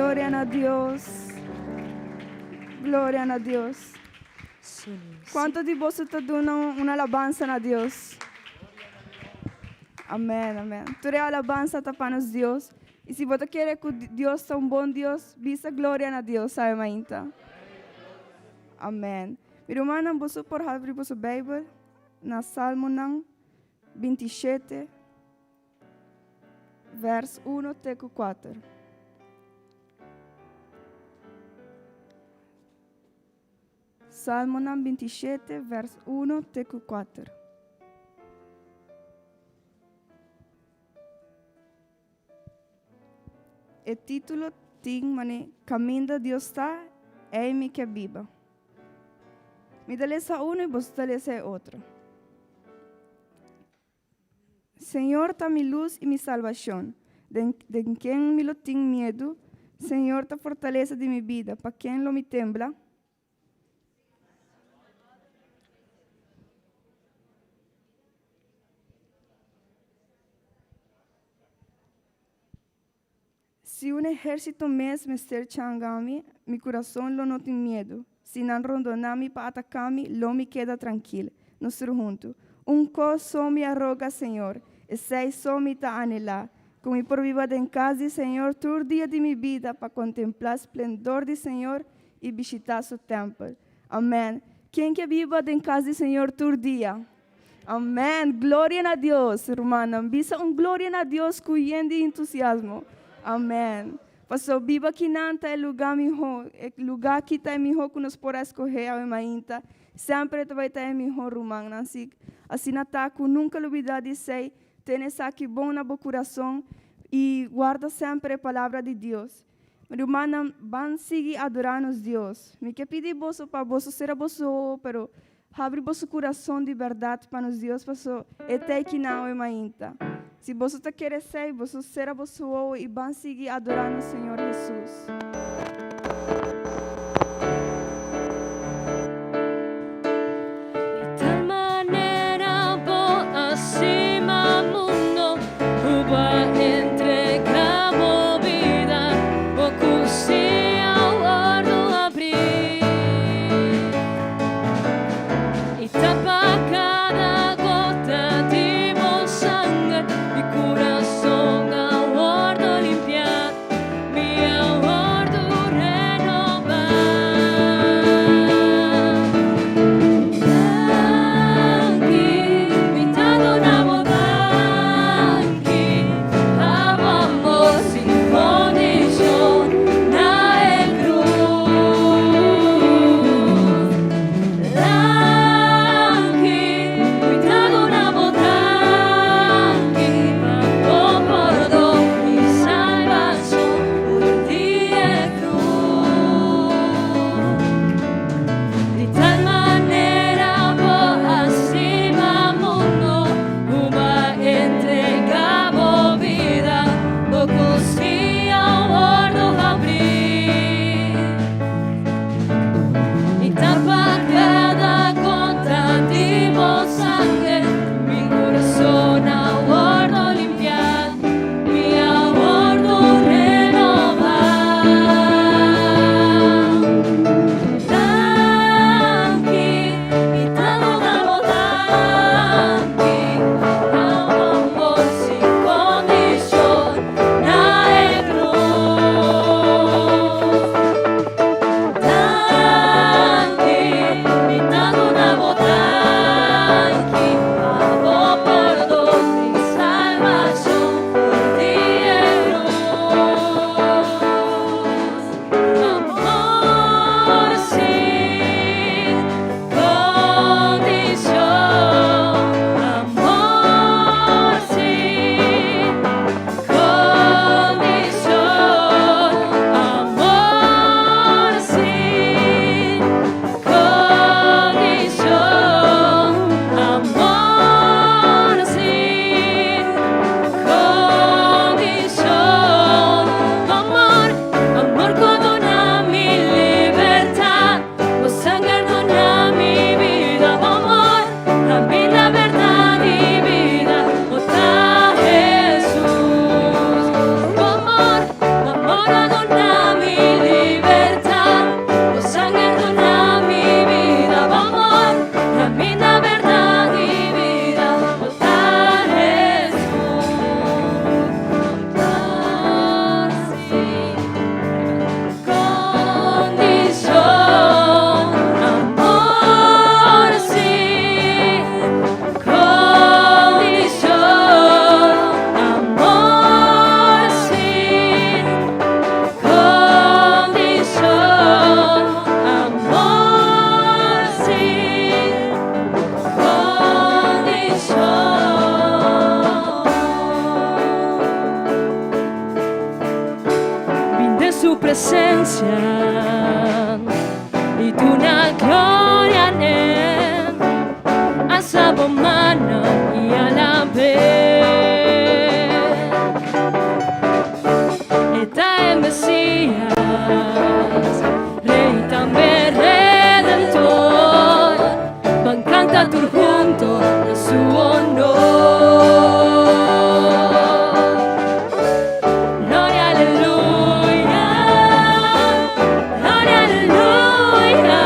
Gloria na Dios. Gloria na Dios. Kuantu di boso ta duna un alabansa na Dios? Amèn, amèn. Tur e alabansa ta pa nos Dios. I si bo ta kere ku Dios ta un bon Dios, bisa gloria na Dios, sabe mainta. Amèn. Mi rumannan, boso por habri boso Beibel na Salmonan 27, vers 1 te ku 4. Salmonan 27, vers 1 te ku 4. E título tin mane Kaminda Dios ta, ei mi ke biba. Mi ta lesa uno i boso ta lesa e otro. Señor ta mi lus i mi salbashon, den den ken mi lo tin miedu? Señor ta fortalesa di mi bida, pa ken lo mi tembla? Si un ehérsito mes mester changa mi, mi kurason lo no tin miedu. Si nan rondoná mi pa ataká mi, lo mi keda trankil. Nos tur huntu. Un kos so mi a roga Señor, esei so mi ta anhelá, ku mi por biba den kas di Señor tur dia di mi bida pa kontemplá splendor di Señor i bishitá su tèmpel. Amèn. Ken ke biba den kas di Señor tur dia? Amèn! Gloria na Dios! Rumannan, bisa un gloria na Dios ku yen di entusiasmo. Amèn! Pasobra biba kinan ta e lugá mihó, e lugá ki ta e mihó ku nos por a skohé awe mainta, semper e ta bai ta e mihó, rumannan. Si asina ta, ku nunka lubidá di esei, tene esaki bon na bo kurason i warda semper e Palabra di Dios. Mi rumannan, ban sigui adorá nos Dios. Mi ke pidi boso pa boso sera boso owo, pero Habri boso kurason di bèrdat pa nos Dios, paso E ta e kinan awe mainta. Si boso ta kere esei, boso sera boso wowo i ban sigui adorá nos Señor Hesus. Di tal manera bo a stima mundo, ku bo a entrega bo bida, bo kusi a wòrdu abrí. I ta pa kada gota di bo sanger mi kurason a wòrdu limpiá, mi a wòrdu su presencia i duna gloria n'e. Alsa bo mannan i alab'é. E ta e Mesías, Rey i tambe Redentor. Ban canta tur hunto na su honor. Gloria, aleluya, gloria, aleluya,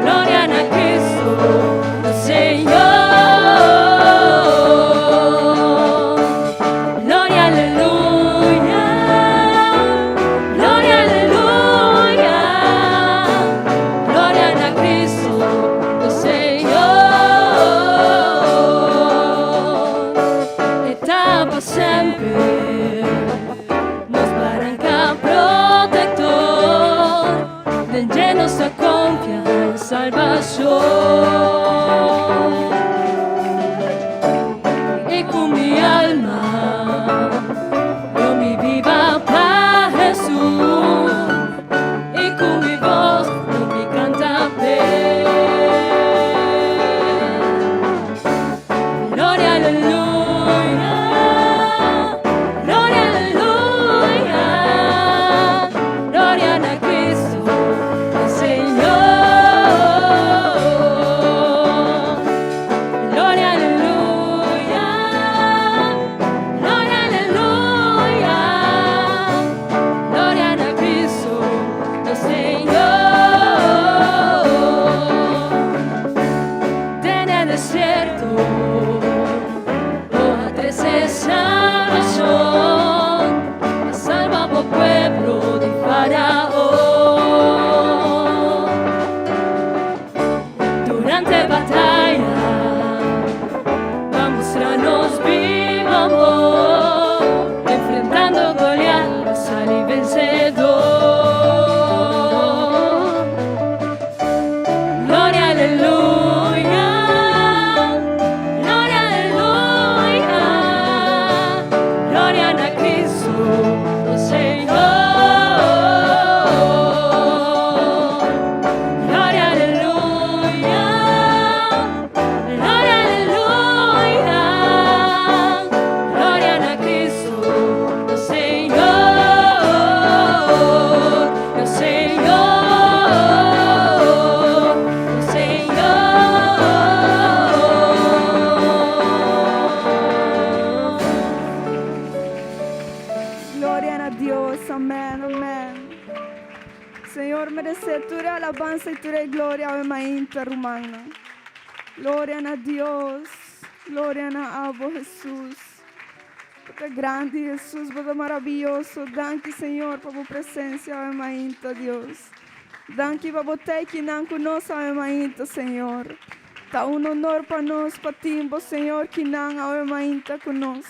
gloria na Cristo, nos Señor. Gloria, aleluya, gloria, aleluya, gloria na Cristo, nos Señor. E ta pa semper, nos baranca protector, den dje nos ta confia salvacion. I cu mi alma, lo mi biba pa Jesus, i cu mi voz, lo mi canta p'e. Gloria, aleluya, gloria, aleluya, gloria na Cristo, nos Señor. Gloria, aleluya, gloria, aleluya, gloria na Cristo, nos Señor. Den e desierto, Bo a trece salvacion, a salba bo pueblo di Faraon. Durante bataya, a mustra nos bibo amor, enfrentando Goliat, a sali vencedor. Gloria, aleluya, gloria, aleluya, gloria na Cristo, nos Señor. Gloria, aleluya, gloria, aleluya, gloria na Cristo, nos Señor, nos Señor, nos Señor. Gloria na Dios, amèn, amèn. Señor meresé tur alabansa i tur gloria, awe mainta, rumannan. Gloria na Dios, gloria na Abo Jesus. Bo ta grandi, Jesus, Bo ta maravioso. Danki, Señor, pa Bo presensia, awe mainta, Dios. Danki pa Bo t'ei akinan ku nos, awe mainta, Señor. Ta un honor pa nos, pa tin Bo, Señor, akinan, awe mainta ku nos.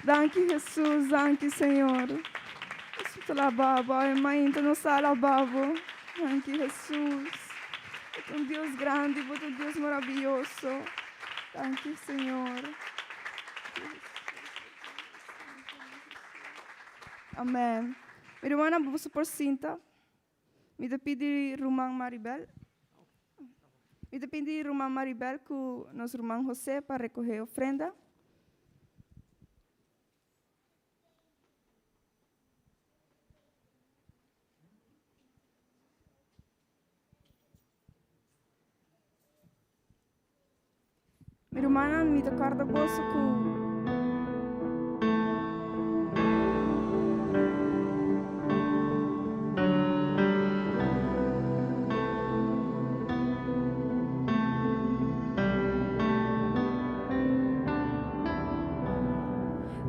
Danki, Jesus, danki, Señor. Nos ta alabá Bo, awe mainta, nos ta alabá Bo. Danki, Jesus. Bo ta un Dios grandi, Bo ta un Dios maravioso. Danki, Señor. Amèn. Mi rumannan, bo por sinta. Mi ta pidi ruman Maribel. Mi ta pidi ruman Maribel ku nos ruman José pa rekohé ofrenda. Mi rumannan, mi ta kòrda boso ku.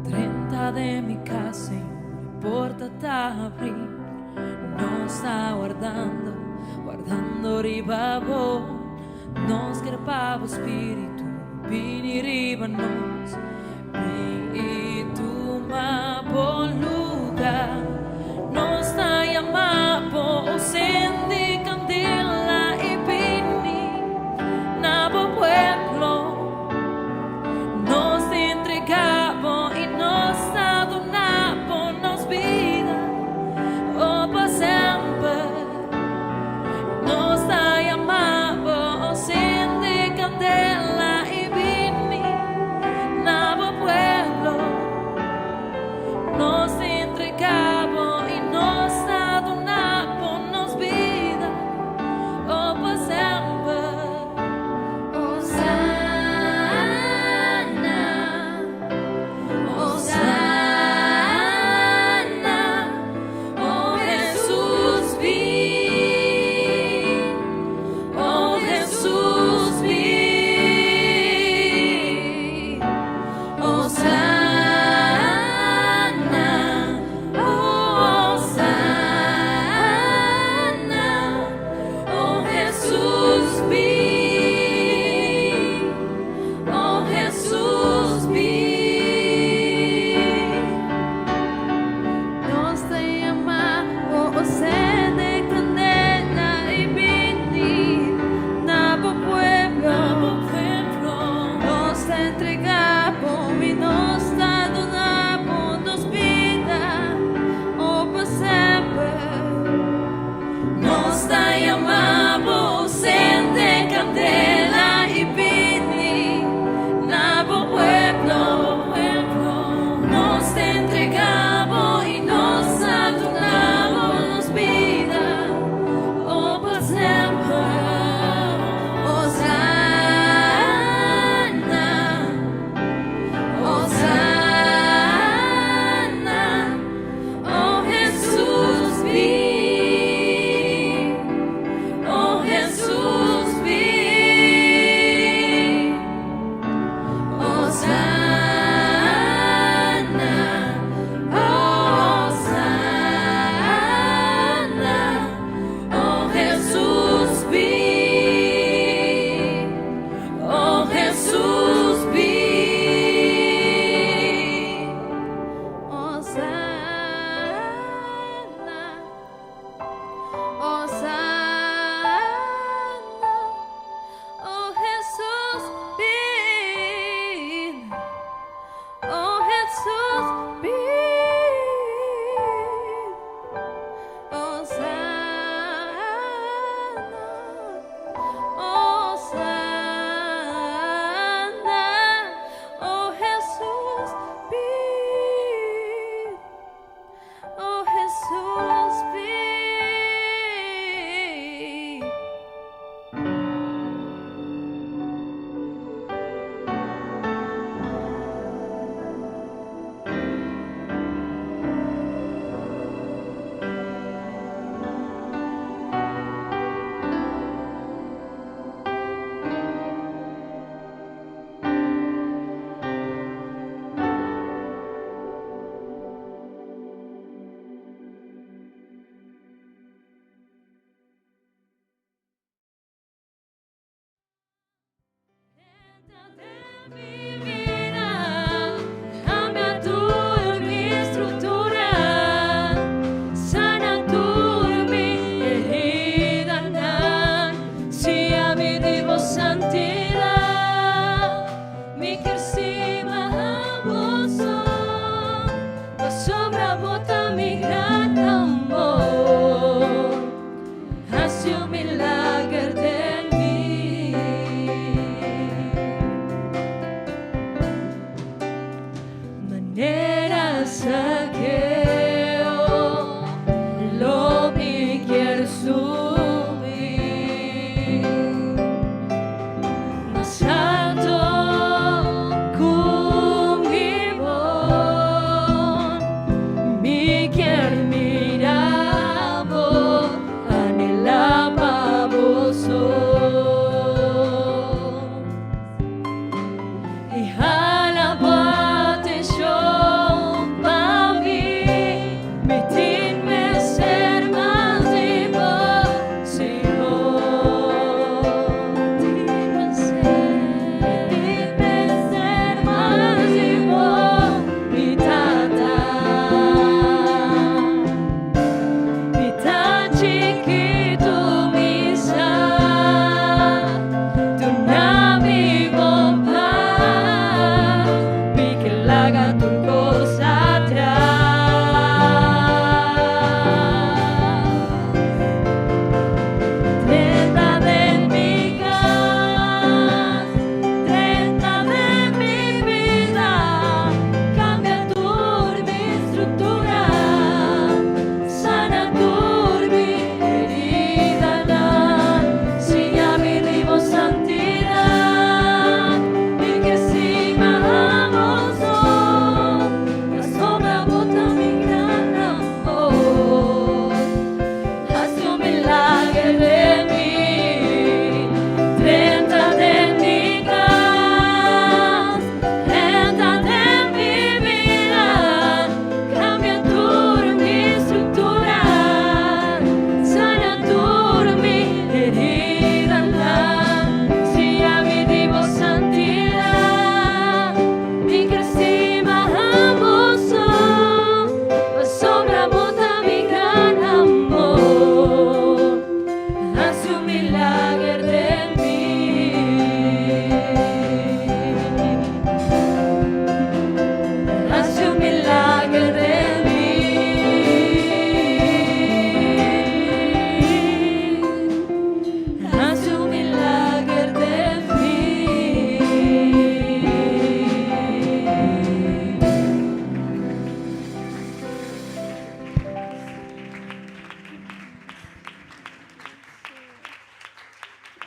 Drenta den mi kas, Señor, porta ta habrí. Nos ta wardando, wardando riba bo. Nos ke pa bo spiritu, bini riba nos. Bin i tuma bo lugá. Nos ta yama bo, sende kandela i bini na bo pueblo. Nos ta entregá bo i nos ta duna bo nos bida.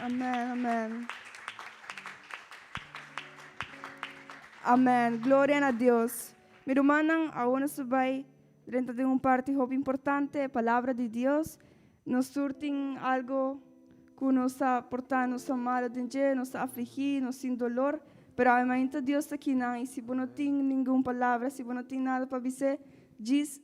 Amen, amen. Amen. Gloria na Dios. Mi rumannan, awor nos ta bai drenta den un parti hopi importante, e Palabra di Dios. Nos tur tin algo ku nos ta porta, nos ta malo den dje, nos ta afligí, nos tin dolor, pero awe mainta Dios ta kinan i si bo no tin ningun palabra, si bo no tin nada pa bis'é, djis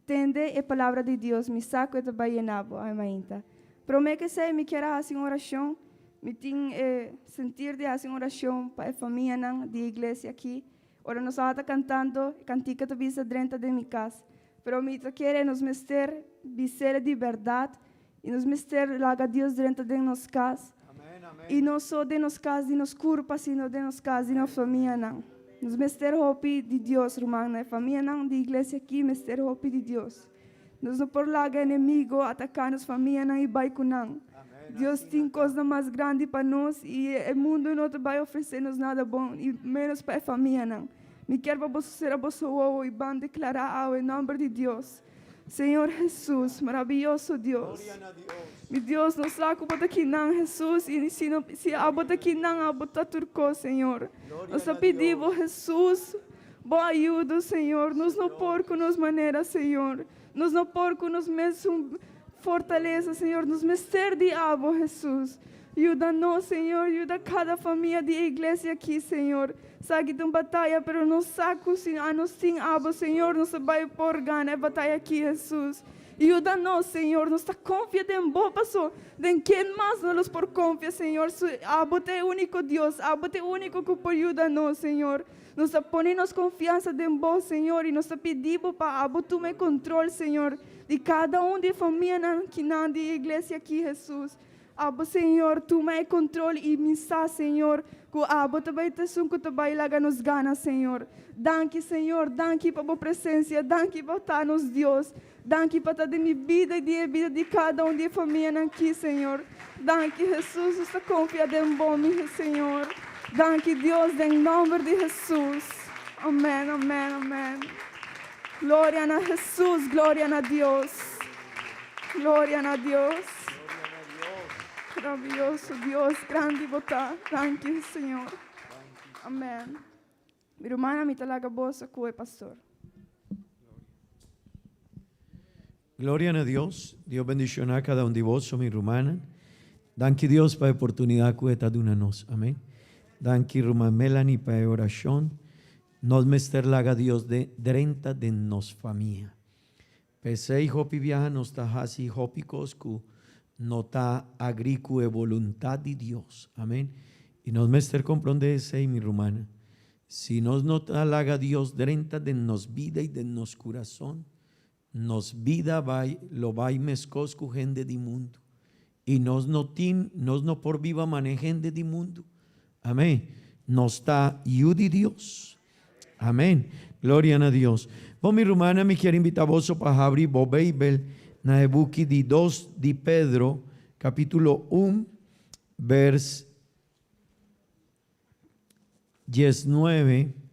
Tende e palabra di Dios, mi sa ku e ta bai yena bo awe mainta. Promé ku esei mi kier a hasi un orashon, mi tin e sentir di hasi un orashon pa e famianan di e iglesia aki. Ora nos tabata kantando, e kantika ta bisa drenta den mi kas. Pero mi ta kere nos mester bis'el di bèrdat i nos mester laga Dios drenta den nos kas. I no so den nos kas di nos kurpa, sino den nos kas di nos famianan. Nos mester hopi di Dios, rumannan. E famianan di iglesia aki mester hopi di Dios. Nos no por laga enemigo ataká nos famianan i bai ku nan. Dios tin kosnan mas grandi pa nos i e mundu no ta bai ofresé nos nada bon, i ménos pa e famianan. Mi kier pa boso sera boso wowo i ban deklará awe nòmber di Dios. Señor Hesus, maraviyoso Dios. Mi Dios, nos sa ku bo ta kinan, Hesus, i si no, si abo ta kinan, abo ta tur kos, Señor. Nos ta pidi bo, Hesus, bo ayudo, Señor. Nos no por ku nos manera, Señor. Nos no por ku nos mesun fortalesa, Señor. Nos mester di abo, Hesus. Yuda nos, Señor. Yuda kada famia di e iglesia aki, Señor. Sa ki ta un bataya, pero nos sa ku si anos tin abo, Señor, nos ta bai por gana e bataya aki, Hesus. Yuda nos, Señor. Nos ta konfia den Bo, paso den ken mas nos los por konfia, Señor? Su abo ta e úniko Dios, abo ta e úniko ku por yuda nos, Señor. Nos ta pone nos konfiansa den Bo, Señor, i nos ta pidi Bo pa abo tuma e kontrol, Señor, di kada un di e famianan kinan di e iglesia aki, Hesus. Abo, Señor, tuma e control y mi sa, Señor, cu Abo ta bay ta esun cu ta bay laga nos gana, Señor. Danki, Señor, danki pa Bo presencia, danki pa ta nos Dios, danki pa ta den mi bida y di e bida di cada un di e famianan aki, Señor. Danki, Jesus, nos ta confia den Bo, mi Señor. Danki, Dios, den nomber di Jesus. Amen, amen, amen. Gloria na Jesus, gloria na Dios. Gloria na Dios. Maravilloso Dios, grandi bo ta. Danki, Señor. Amen. Mi rumana, mi ta laga boso ku e pastor. Gloria na Dios. Dios bendiciona cada un di boso, mi rumannan. Danki Dios pa e oportunidad cu e ta duna nos. Amen. Danki ruman Melanie pa e oracion. Nos mester laga Dios de drenta den nos famia. P'esei hopi biaha nos ta hasi hopi kos ku no ta agrí ku e boluntat di Dios. Amen. I nos mester komprondé esei, mi rumannan. Si nos no ta laga Dios drenta den nos bida i den nos kurason, nos bida bai lo bai meskos ku hende di mundu. I nos no tin, nos no por biba manera hende di mundu. Amén. Nos ta yu di Dios. Amén. Gloria na Dios. Bon, mi rumannan, mi kier invita boso pa habri bo Beibel na e buki di dos di Pedro, capítulo un, vers diesnuebe.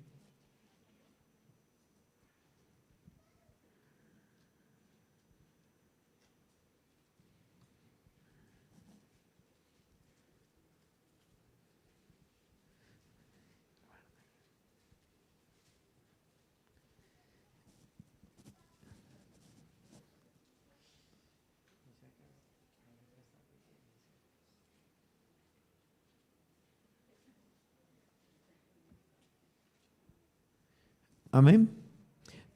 Amén.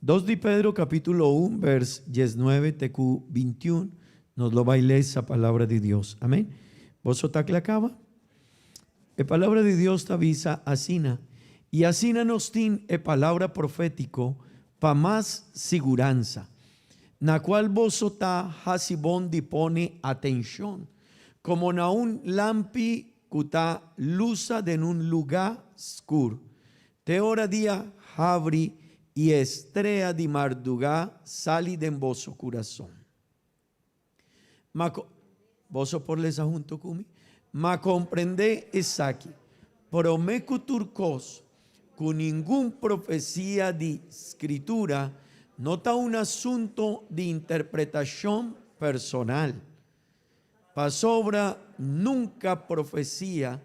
Dos di Pedro capítulo un vers diesnuebe te cu bintiun nos lo bay lesa palabra di Dios. Amén. Boso ta cla caba? E palabra di Dios ta bisa asina, Y asina nos tin e palabra profético pa mas siguransa, na cual boso ta haci bon di pone atencion, como na un lampi cu ta lusa den un luga scur, Te ora dia habri i e strea di mardugá sali den boso kurason. Ma boso por lesa hunto ku mi? Ma komprendé esaki, promé ku tur kos, ku ningun profesia di Skritura no ta un asunto di interpretashon personal. Pasobra nunka profesia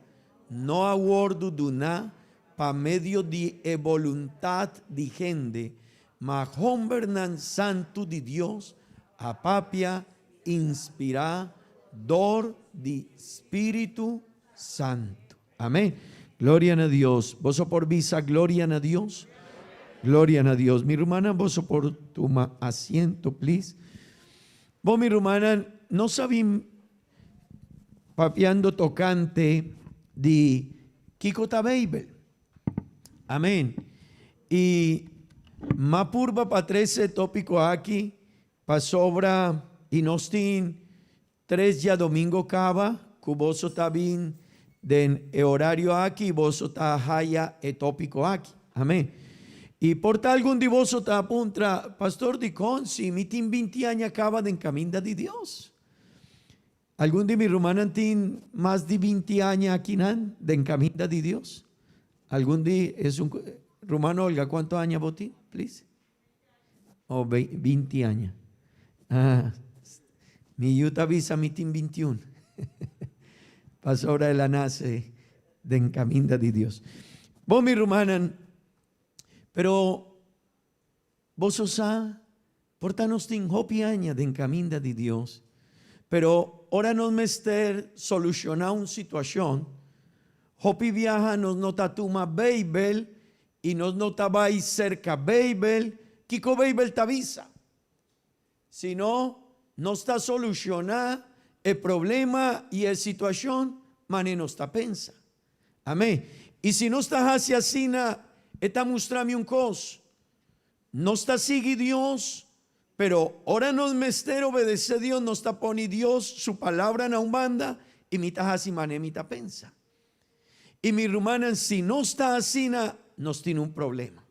no a wòrdu duná pa medio di e boluntat di hende, ma hòmbernan santu di Dios a papia inspirá dor di spiritu santu. Amén. Gloria na Dios. Boso por bisa gloria na Dios? Gloria na Dios. Mi rumannan, boso por tuma asiento, please. Bo, mi rumannan, nos a bin papiando tocante di kico ta Bijbel. Amén. Y m'a purba pa trece e topico aki pasobra y nos tin Tres djadomingo kaba ku boso ta bin den e orario aki i boso ta haya e tópiko aki. Amén. I por ta algun di boso ta puntra, Pastor, dikon si mi tin binti aña kaba den kaminda di Dios? Algun di mi rumannan tin mas di binti aña akinan den kaminda di Dios. Algun di esun ku, Ruman Olga, kuantu aña bo tin, please? Oh, 20 aña. Ah, mi yu ta bisa mi tin 21. Pasobra el a nace den caminda di Dios. Bon, mi rumannan, pero boso sa, por ta nos tin hopi aña den caminda di Dios, pero ora nos mester soluciona un situacion, hopi biaha nos no ta tuma Bijbel I nos no ta bai serka Beibel, kiko Beibel ta bisa? Sino nos ta solushoná e problema i e situashon manera nos ta pensa. Amén. I si nos ta hasi asina, e ta mustra mi un kos, Nos ta sigui Dios, pero ora nos mester obedesé Dios, nos ta pone Dios su palabra na un banda i mi ta hasi manera mi ta pensa. I mi rumannan, si nos ta asina, nos tin un problema.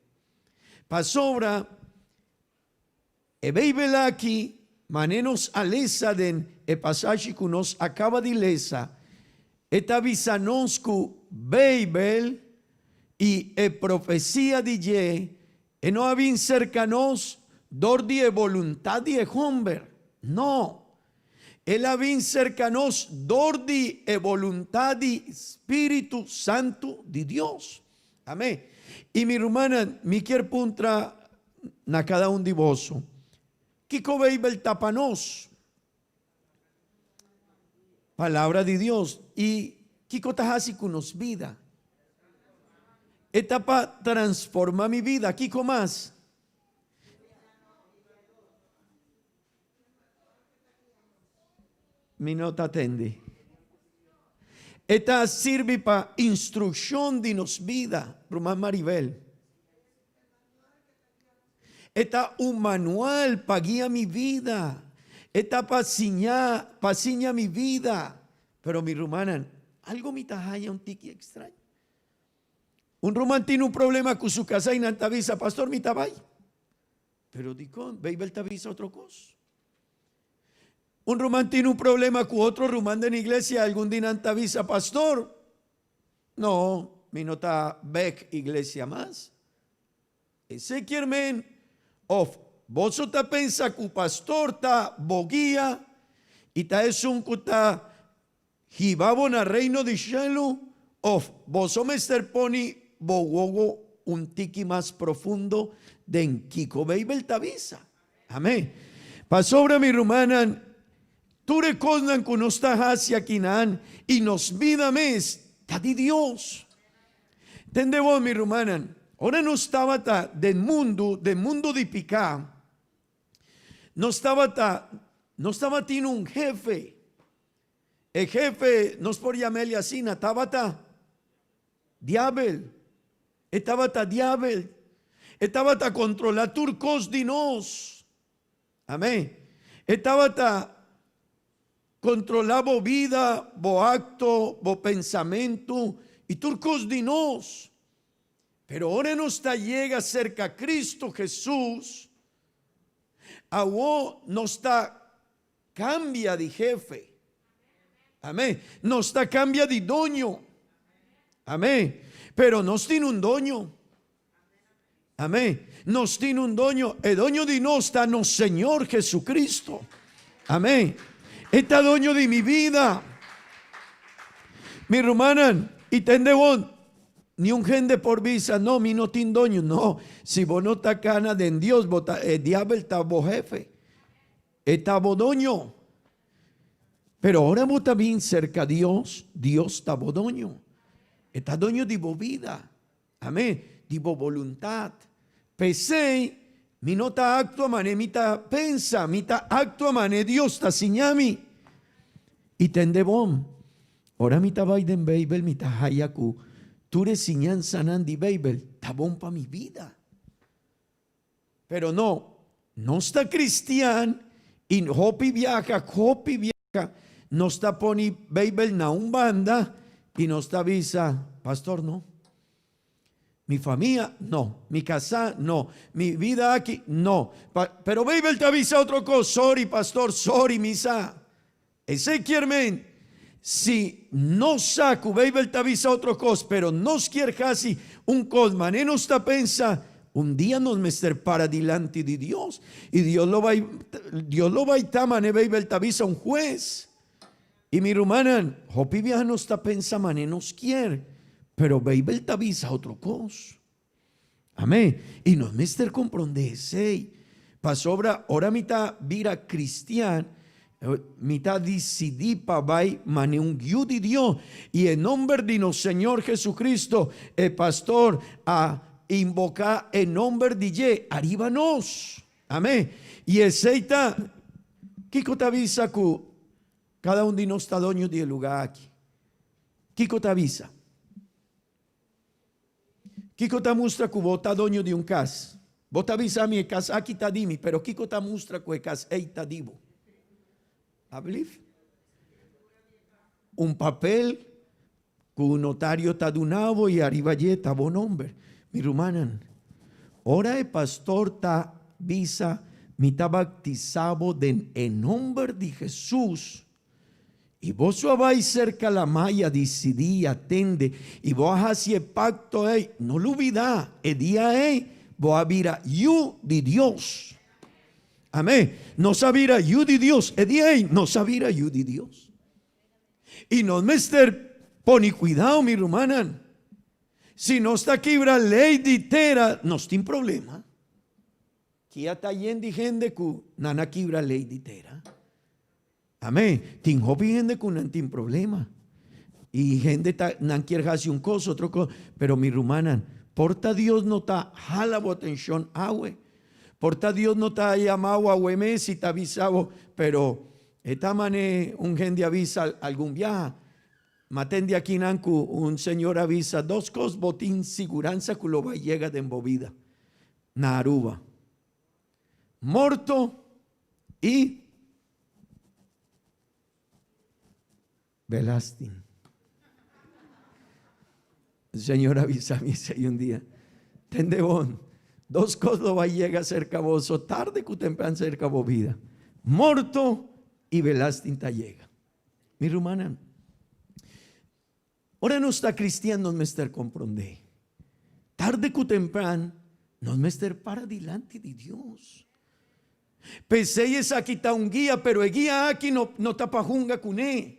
Pasobra e Beibel aki, mane nos a lesa den e pasashi ku nos a kaba di lesa, e ta bisa nos ku Beibel i e profesia di dje e no a bin serka nos dor di e boluntat di e homber. No! El a bin serka nos dor di e boluntat di Spiritu Santu di Dios. Amén. I mi rumannan, mi kier puntra na kada un di boso, Kiko Beibel ta pa nos? Palabra di Dios. I kiko ta hasi ku nos bida? E ta pa transforma mi bida. Kiko mas? Mi no ta tende. E ta sirbi pa instrukshon di nos bida, ruman Maribel. E ta un manual pa guia mi bida. E ta pa siña, pa siña mi bida. Pero mi rumannan, algo mi ta haña un tiki ekstraño. Un ruman tin un problema ku su kasá i nan ta bisa, Pastor, mi ta bai. Pero dikon? Beibel ta bisa otro kos. Un ruman tin un problema ku otro ruman den iglesia, algun di nan ta bisa, Pastor, no, mi no ta bek iglesia mas. Esei kier men, òf boso ta pensa ku pastor ta bo guia i ta esun ku ta Hiba bo na Reino di Shelu of boso mester poni bo wowo un tiki mas profundo den kiko Beibel ta bisa? Amen. Pasobra mi rumannan, tur e kosnan ku nos ta hasi akinan i nos bida mes ta di Dios. Tende bo, mi rumannan, ora nos tabata den mundu, den mundu di piká, nos tabata, nos tabatin un hefe. E hefe, nos por yam'el asina, tabata Diabel. E tabata Diabel. E tabata kontrolá tur kos di nos. Amén. E tabata kontrolá bo bida, bo akto, bo pensamentu i tur kos di nos. Pero ora nos ta yega serka Kristu Hesus, awo nos ta Cambia di hefe. Amén. Nos ta cambia di doño. Amén. Pero nos tin un doño. Amén. Nos tin un doño. E doño di nos ta nos Señor Jesucristo. Amén. E ta doño di mi bida. Mi rumannan, i tende bon, niun hende por bisa, no, mi no tin doño. No, si bo no ta kana den Dios, bo ta, e diabel ta bo hefe. E ta bo doño. Pero ora bo ta bin serka Dios, Dios ta bo doño. E ta doño di bo bida. Amén. Di bo boluntat. P'esei, mi no ta aktua manera mi ta pensa, mi ta aktua manera Dios ta siña mi. I tende bon, ora mi ta bai den Beibel mi ta haya ku tur e siñansanan di Beibel ta bon pa mi bida. Pero no, nos ta cristian y hopi biaha, hopi biaha nos ta poni Bijbel na un banda y nos ta bisa, Pastor no, mi famia no, mi casá no, mi vida aki no, pero Bijbel ta bisa otro cos, sorry pastor, sorry mi sa. Esey kier men, si nos sa cu Bijbel ta bisa otro cos, pero nos kier haci un cos mane nos ta pensa, un dia nos mester para dilanti di Dios, y Dios lo bay, Dios lo bay ta mane Bijbel ta bisa, un huez. Y mi rumannan, hopi biaha nos ta pensa mane nos kier, pero Bijbel ta bisa otro cos. Amén. Y nos mester comprende esey. Pasobra ora mi ta bira cristian, mi ta dicidi pa bay mane un yu di Dios. Y e nomber di nos Señor Jesucristo, e pastor a inboca e nomber di dje ariba nos. Amén. Y esey ta, kico ta bisa cu cada un di nos ta doño di e lugar aki? Kico ta bisa? Kiko ta mustra ku bo ta doño di un kas? Bo ta bisa mi e kas aki ta di mi, pero kiko ta mustra ku e kas ei ta di bo? Ablief? Un papel ku un notario ta duna bo i ariba dje ta bo nomber. Mi rumannan, ora e pastor ta bisa mi ta baktisa bo den e nomber di Jesus, I boso a bai serka lamá i a disidí i a tende, i bo a hasi e pakto ei. No lubidá, e dia ei bo a bira yu di Dios. Amén. Nos a bira yu di Dios. E dia ei nos a bira yu di Dios. I nos mester pone kuidao, mi rumannan. Si nos ta kibra lei di tera, nos tin problema. Kia ta yen di hende ku nan a kibra lei di tera? Amén. Tin hopi hende ku nan tin problema. I hende ta, nan kier hasi un kos, otro kos. Pero mi rumannan, por ta Dios no ta hala bo atenshon awe. Por ta Dios no ta yama bo awe mes i ta bisa bo. Pero e ta mane un hende a bisa algun biaha. Ma tende akinan ku un señor a bisa dos kos bo tin siguransa ku lo bai yega den bo bida na Aruba. Morto i belasting. El Señor a bisa mi esei un dia. Tende bon, dos kos lo bai yega serka bo, so tarde ku tempran serka bo bida. Morto i belasting ta yega. Mi rumannan, Ora nos ta cristian nos mester comprende, tarde cu tempran nos mester para dilanti di Dios. P'esey esaki ta un guia, pero e guia aki no no ta pa hunga cune.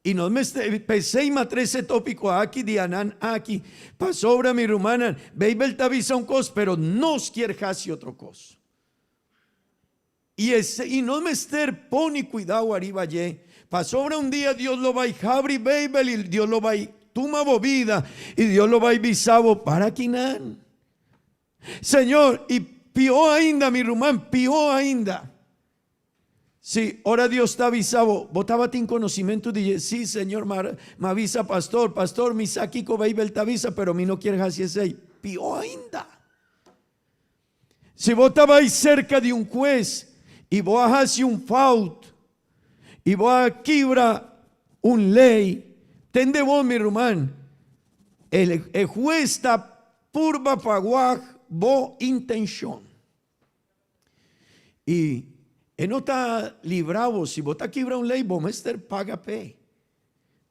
Y nos mester, p'esey m'a trece e topico aki di anan aki, pasobra mi rumannan, Bijbel ta bisa un cos, pero nos kier haci otro cos. I esei no mester pone kuidau ariba dje, pasobra un dia Dios lo bai habri Beibel i Dios lo bai tuma bo bida i Dios lo bai bisa bo para kinan. Señor, i pió ainda mi ruman, pió ainda. Si ora Dios ta bisa bo, bo tabatin konosimentu di dje, si Señor, m'a bisa pastor, pastor mi sa kiko Beibel ta bisa, pero mi no kier hasi esei, pió ainda. Si bo ta bai serka di un hues i bo a hasi un fout i bo a kibra un lei, tende bo, mi ruman, e hues ta purba pa wak bo intenshon. I e no ta libra bo, si bo ta kibra un lei, bo mester paga p'e.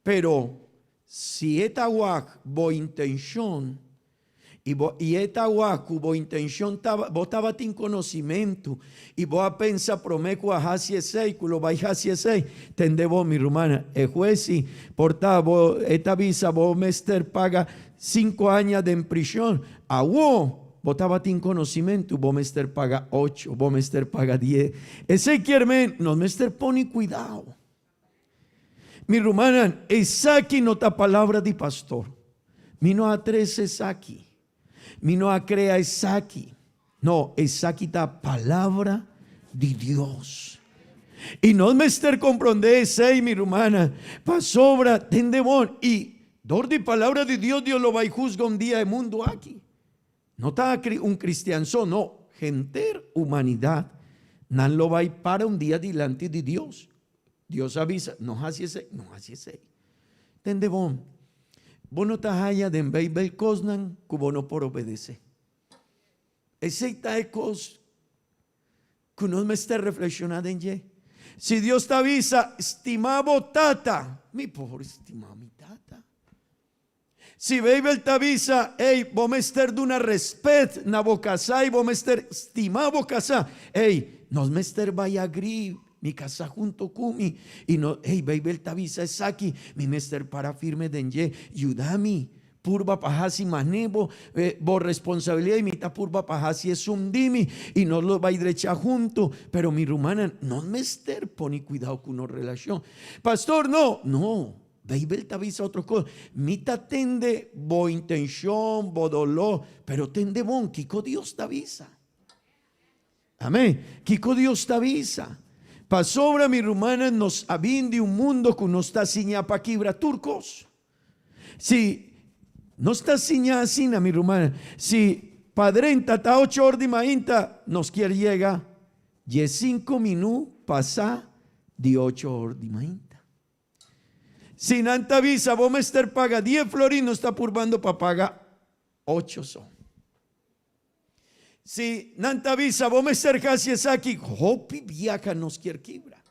Pero si e ta wak bo intenshon. I bo i e ta wak ku bo intenshon taba bo tabatin konosimentu i bo a pensa promé ku a hasi esei ku lo bai hasi esei. Tende bo, mi rumannan, e hues si por ta bo e ta bisa bo mester paga sinku aña den prishon. Awo bo tabatin konosimentu bo mester paga ocho, bo mester paga dies. Esei kier men nos mester pone kuidao. Mi rumannan, esaki no ta palabra di pastor. Mi no a trese esaki. Mi no a krea esaki. No, esaki ta palabra di Dios. I nos mester komprondé esei, mi rumannan, pasobra tende bon i dor di palabra di Dios, Dios lo bai husga un dia e mundu aki. No ta un cristian so, no, henter humanidad. Nan lo bai para un dia dilanti di Dios. Dios a bisa, no haci esey, no haci esey. Tende bon, bo no ta haya den Bijbel cosnan cu bo no por obedece. Esey ta e cos cu nos mester reflexiona den dje. Si Dios ta bisa, stima bo tata, mi por stima mi tata. Si Beibel ta bisa, Ey, bo mester duna respet na bo kasá i bo mester stima bo kasá. Ey, nos mester bai agrí mi kasá hunto ku mi. I no, ey, Beibel ta bisa esaki, mi mester para firme den dje. Yuda mi purba pa hasi man'é bo, bo responsabilidat i mi ta purba pa hasi esun di mi i nos lo bai drecha hunto. Pero mi rumannan, nos mester pone kuidou ku nos relashon. Pastor, no, no. Beibel ta bisa otro kos. Mi ta tende bo intenshon, bo doló, pero tende bon kiko Dios ta bisa. Amén. Kiko Dios ta bisa. Pasobra, mi rumannan, nos a bin di un mundo ku nos ta siña pa kibra tur kos. Si nos ta siña asina, mi rumannan, si padrenta ta ocho or di mainta, nos kier yega diesinko minú pasá di ocho or di mainta. Si nan ta bisa bo mester paga dies florin nos ta purbando pa paga ocho so. Si nan ta bisa bo mester hasi esaki hopi biaha nos kier kibra.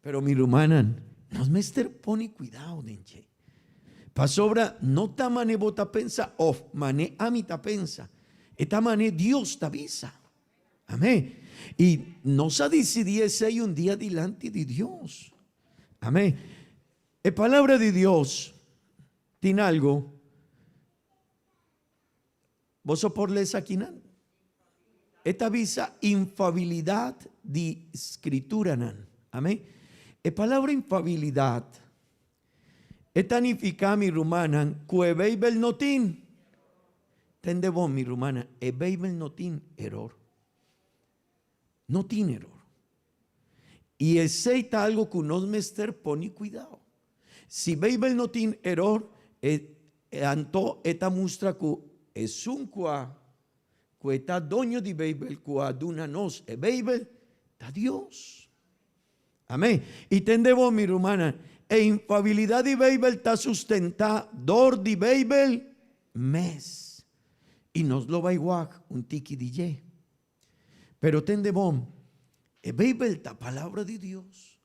Pero mi rumannan nos mester pone cuidao den dje. Pasobra no ta mane bo ta pensa of mane ami ta pensa. E ta mane Dios ta bisa. Amén. Y nos a dicidi esey un dia dilanti di Dios. Amén. E palabra di Dios tin algo. Boso por lesa akinan? E ta bisa infabilidad di Scrituranan. Amén. E palabra infabilidad e ta nifica, mi rumannan, cu e Bijbel no tin. Tende bon, mi rumannan, e Bijbel no tin eror. No tin eror. I esei ta algo ku nos mester pone kuidao. Si Beibel no tin eror, e anto e ta mustra ku esun ku a ku e ta doño di Beibel ku a duna nos e Beibel ta Dios. Amén. I tende bo, mi rumannan, e infabilidat di Beibel ta sustentá dor di Beibel mes. I nos lo bai wak un tiki di dje. Pero tende bon, e Beibel ta Palabra di Dios.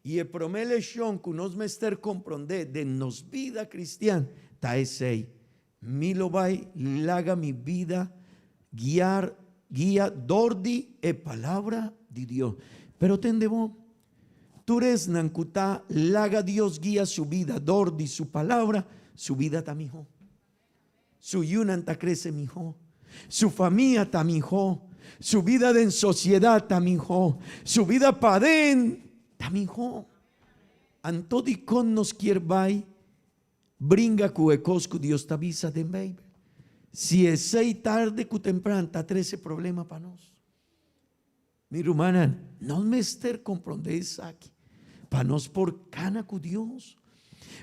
I e promé leshon ku nos mester komprondé den nos bida kristian ta esei, Mi lo bai laga mi bida guiar guia dor di e Palabra di Dios. Pero tende bon, tur esnan ku ta laga Dios guia su bida dor di su Palabra, su bida ta mihó. Su yunan ta crece miho. Su famia ta miho. Su bida den sociedad ta miho. Su bida paden ta miho. Anto dicon nos kier bay bringa cu e cos cu Dios ta bisa den Bijbel? Si esey tarde cu tempran ta trece problema pa nos. Mi rumannan, nos mester comprende esaki pa nos por cana cu Dios,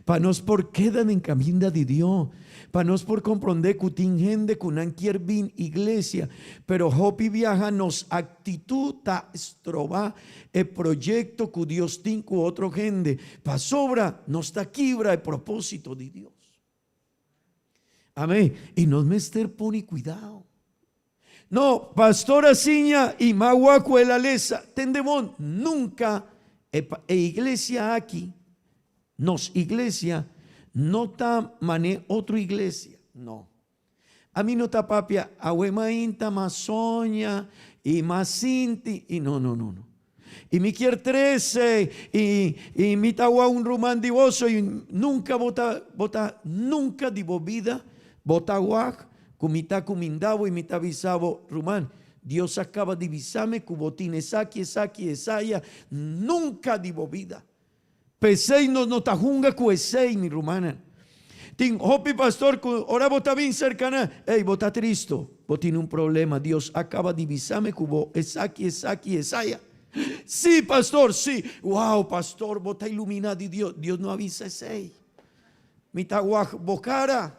pa nos por keda den caminda di Dios, pa nos por comprende cu tin hende cu nan kier bin iglesia, pero hopi biaha nos actitud ta stroba e proyecto cu Dios tin cu otro hende, pasobra nos ta kibra e proposito di Dios. Amén. Y nos mester pone cuidao. No, pastor a siña y ma wak cu el a lesa. Tende bon, nunca e, e iglesia aki, nos iglesia, no ta mane otro iglesia. No. Ami no ta papia awe mainta m'a soña y m'a sinti y no no no no. Y mi kier trece y y mi ta wou un ruman di boso y nunca bo ta bo ta nunca di bo bida bo ta wak cu mi ta cuminda bo y mi ta bisa bo ruman Dios a caba di bisa mi cu bo tin esaki esaki esaya nunca di bo bida. P'esei nos no ta hunga ku esei, mi rumannan. Tin hopi pastor ku ora bo ta bin serka nan, Ey, bo ta tristo, bo tin un problema, Dios a kaba di bisa mi ku bo esaki, esaki, esaya. Sí, pastor, sí. Wow, pastor, bo ta iluminá di Dios. Dios no a bisa esei. Mi ta wak bo kara.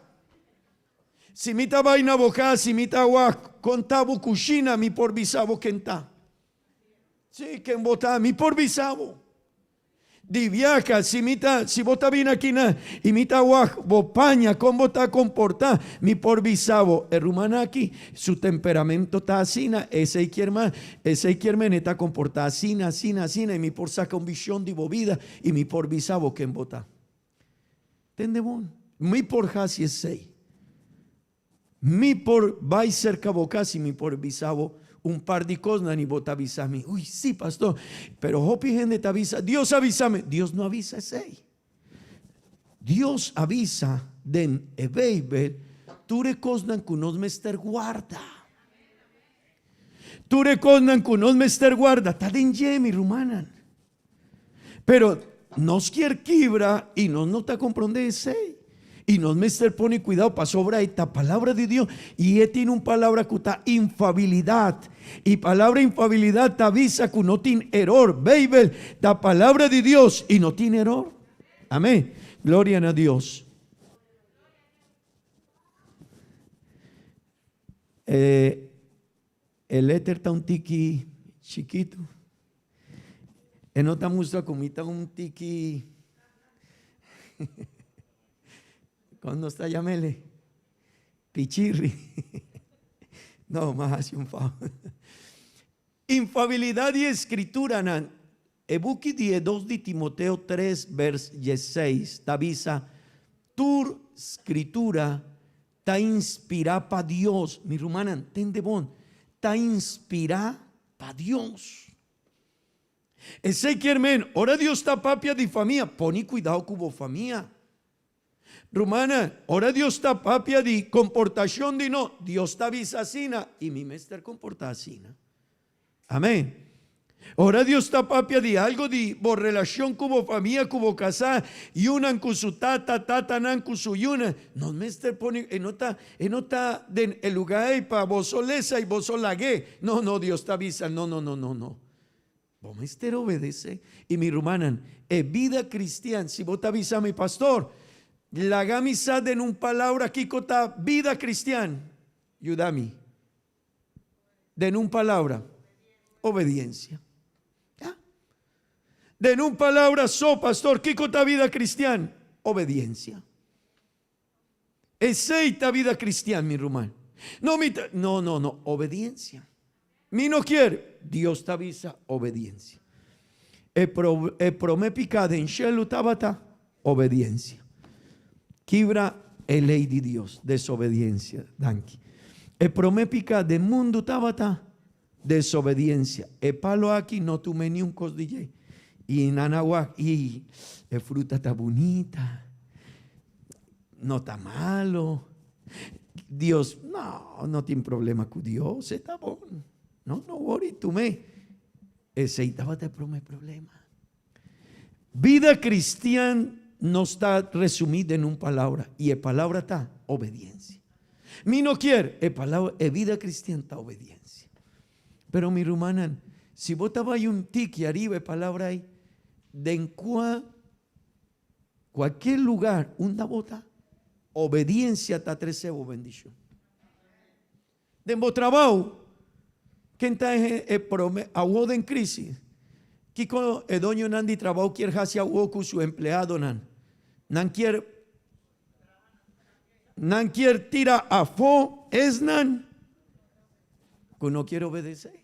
Si mi ta bai na bo kas i mi ta wak kon ta bo kushina, mi por bisa bo ken ta. Sí, ken bo ta? Mi por bisa bo. Di viaha, si mi ta, si bo ta bini aki na i mi ta wak bo paña, kon bo ta komportá, mi por bisa bo, e ruman aki, su temperamento ta asina, esei kier mas, esei kier men, e ta komportá asina, asina, asina, i mi por saka un vishon di bo bida i mi por bisa bo ken bo ta. Tende bon, mi por hasi esei. Mi por bai serka bo kas i mi por bisa bo un par di kosnan i bo ta bisa mi, Ui, sí, pastor. Pero hopi hende ta bisa, Dios a bisa mi. Dios no a bisa esei. Dios a bisa den e Beibel tur e kosnan ku nos mester guarda. Tur e kosnan ku nos mester guarda ta den dje, mi rumannan. Pero nos kier kibra y nos no ta comprende esey. Y nos mester pone cuidao pasobra e ta palabra di Dios y e tin un palabra cu ta infabilidad. Y palabra infabilidad ta bisa cu no tin eror. Beibel ta palabra di Dios y no tin eror. Amen. Gloria na Dios. E E letter ta un tiki chikitu. E no ta mustra ku mi ta un tiki Kon nos ta yam'ele? Pichirri. No, m'a hasi un fout. Infabilidat di e Skrituranan. E buki di e dos di Timoteo tres bers diesseis ta bisa, Tur Skritura Ta inspirá pa Dios. Mi rumannan, tende bon, ta inspirá pa Dios. Esei kier men, ora Dios ta papia di famia, pone kuidao ku bo famia. Rumannan, ora Dios ta papia di komportashon di no, Dios ta bisa asina i mi mester komportá asina. Amén. Ora Dios ta papia di algo di bo relacion cu bo famia, cu bo casá, yunan cu su tata, tatanan cu su yunan, nos mester pone, e no ta, e no ta den e lugar ei pa boso lesa y boso lag'é. No, no, Dios ta bisa, no, no, no, no, no. Bo mester obedece. Y mi rumannan, e bida cristian, si bo ta bisa mi, Pastor, laga mi sa den un palabra kico ta bida cristian, yuda mi. Den un palabra, obediencia. Ya. Den un palabra so, pastor, kiko ta vida cristian? Obediencia. Esey ta vida cristian, mi ruman. No, mi ta, no, no, no, obediencia. Mi no kier, Dios ta bisa obediencia. E, pro, e prome pica den shelu tabata Obediencia. Kibra e ley di Dios, desobediencia. Danki. E prome pica den mundu tabata desobediencia. E palo aki no tume niun cos di dje. Y nan a wak, y e fruta ta bunita, no ta malo. Dios, no, no tin problema cu Dios, e ta bon. No, no worry, tume. Esey tabata e prome problema. Bida cristian no sta resumí den un palabra, y e palabra ta obediencia. Mi no kier, e palabra, e bida cristian ta obediencia. Pero mi rumannan, si bo ta bai un tiki ariba e palabra ei, den cua cualkier lugar unda bo ta, obediencia ta trece bo bendicion. Den bo trabou, ken ta e prome awo den crisis? Kico e doñonan di trabou kier haci awo cu su empleadonan? Nan kier nan kier tira afo esnan cu no kier obedece,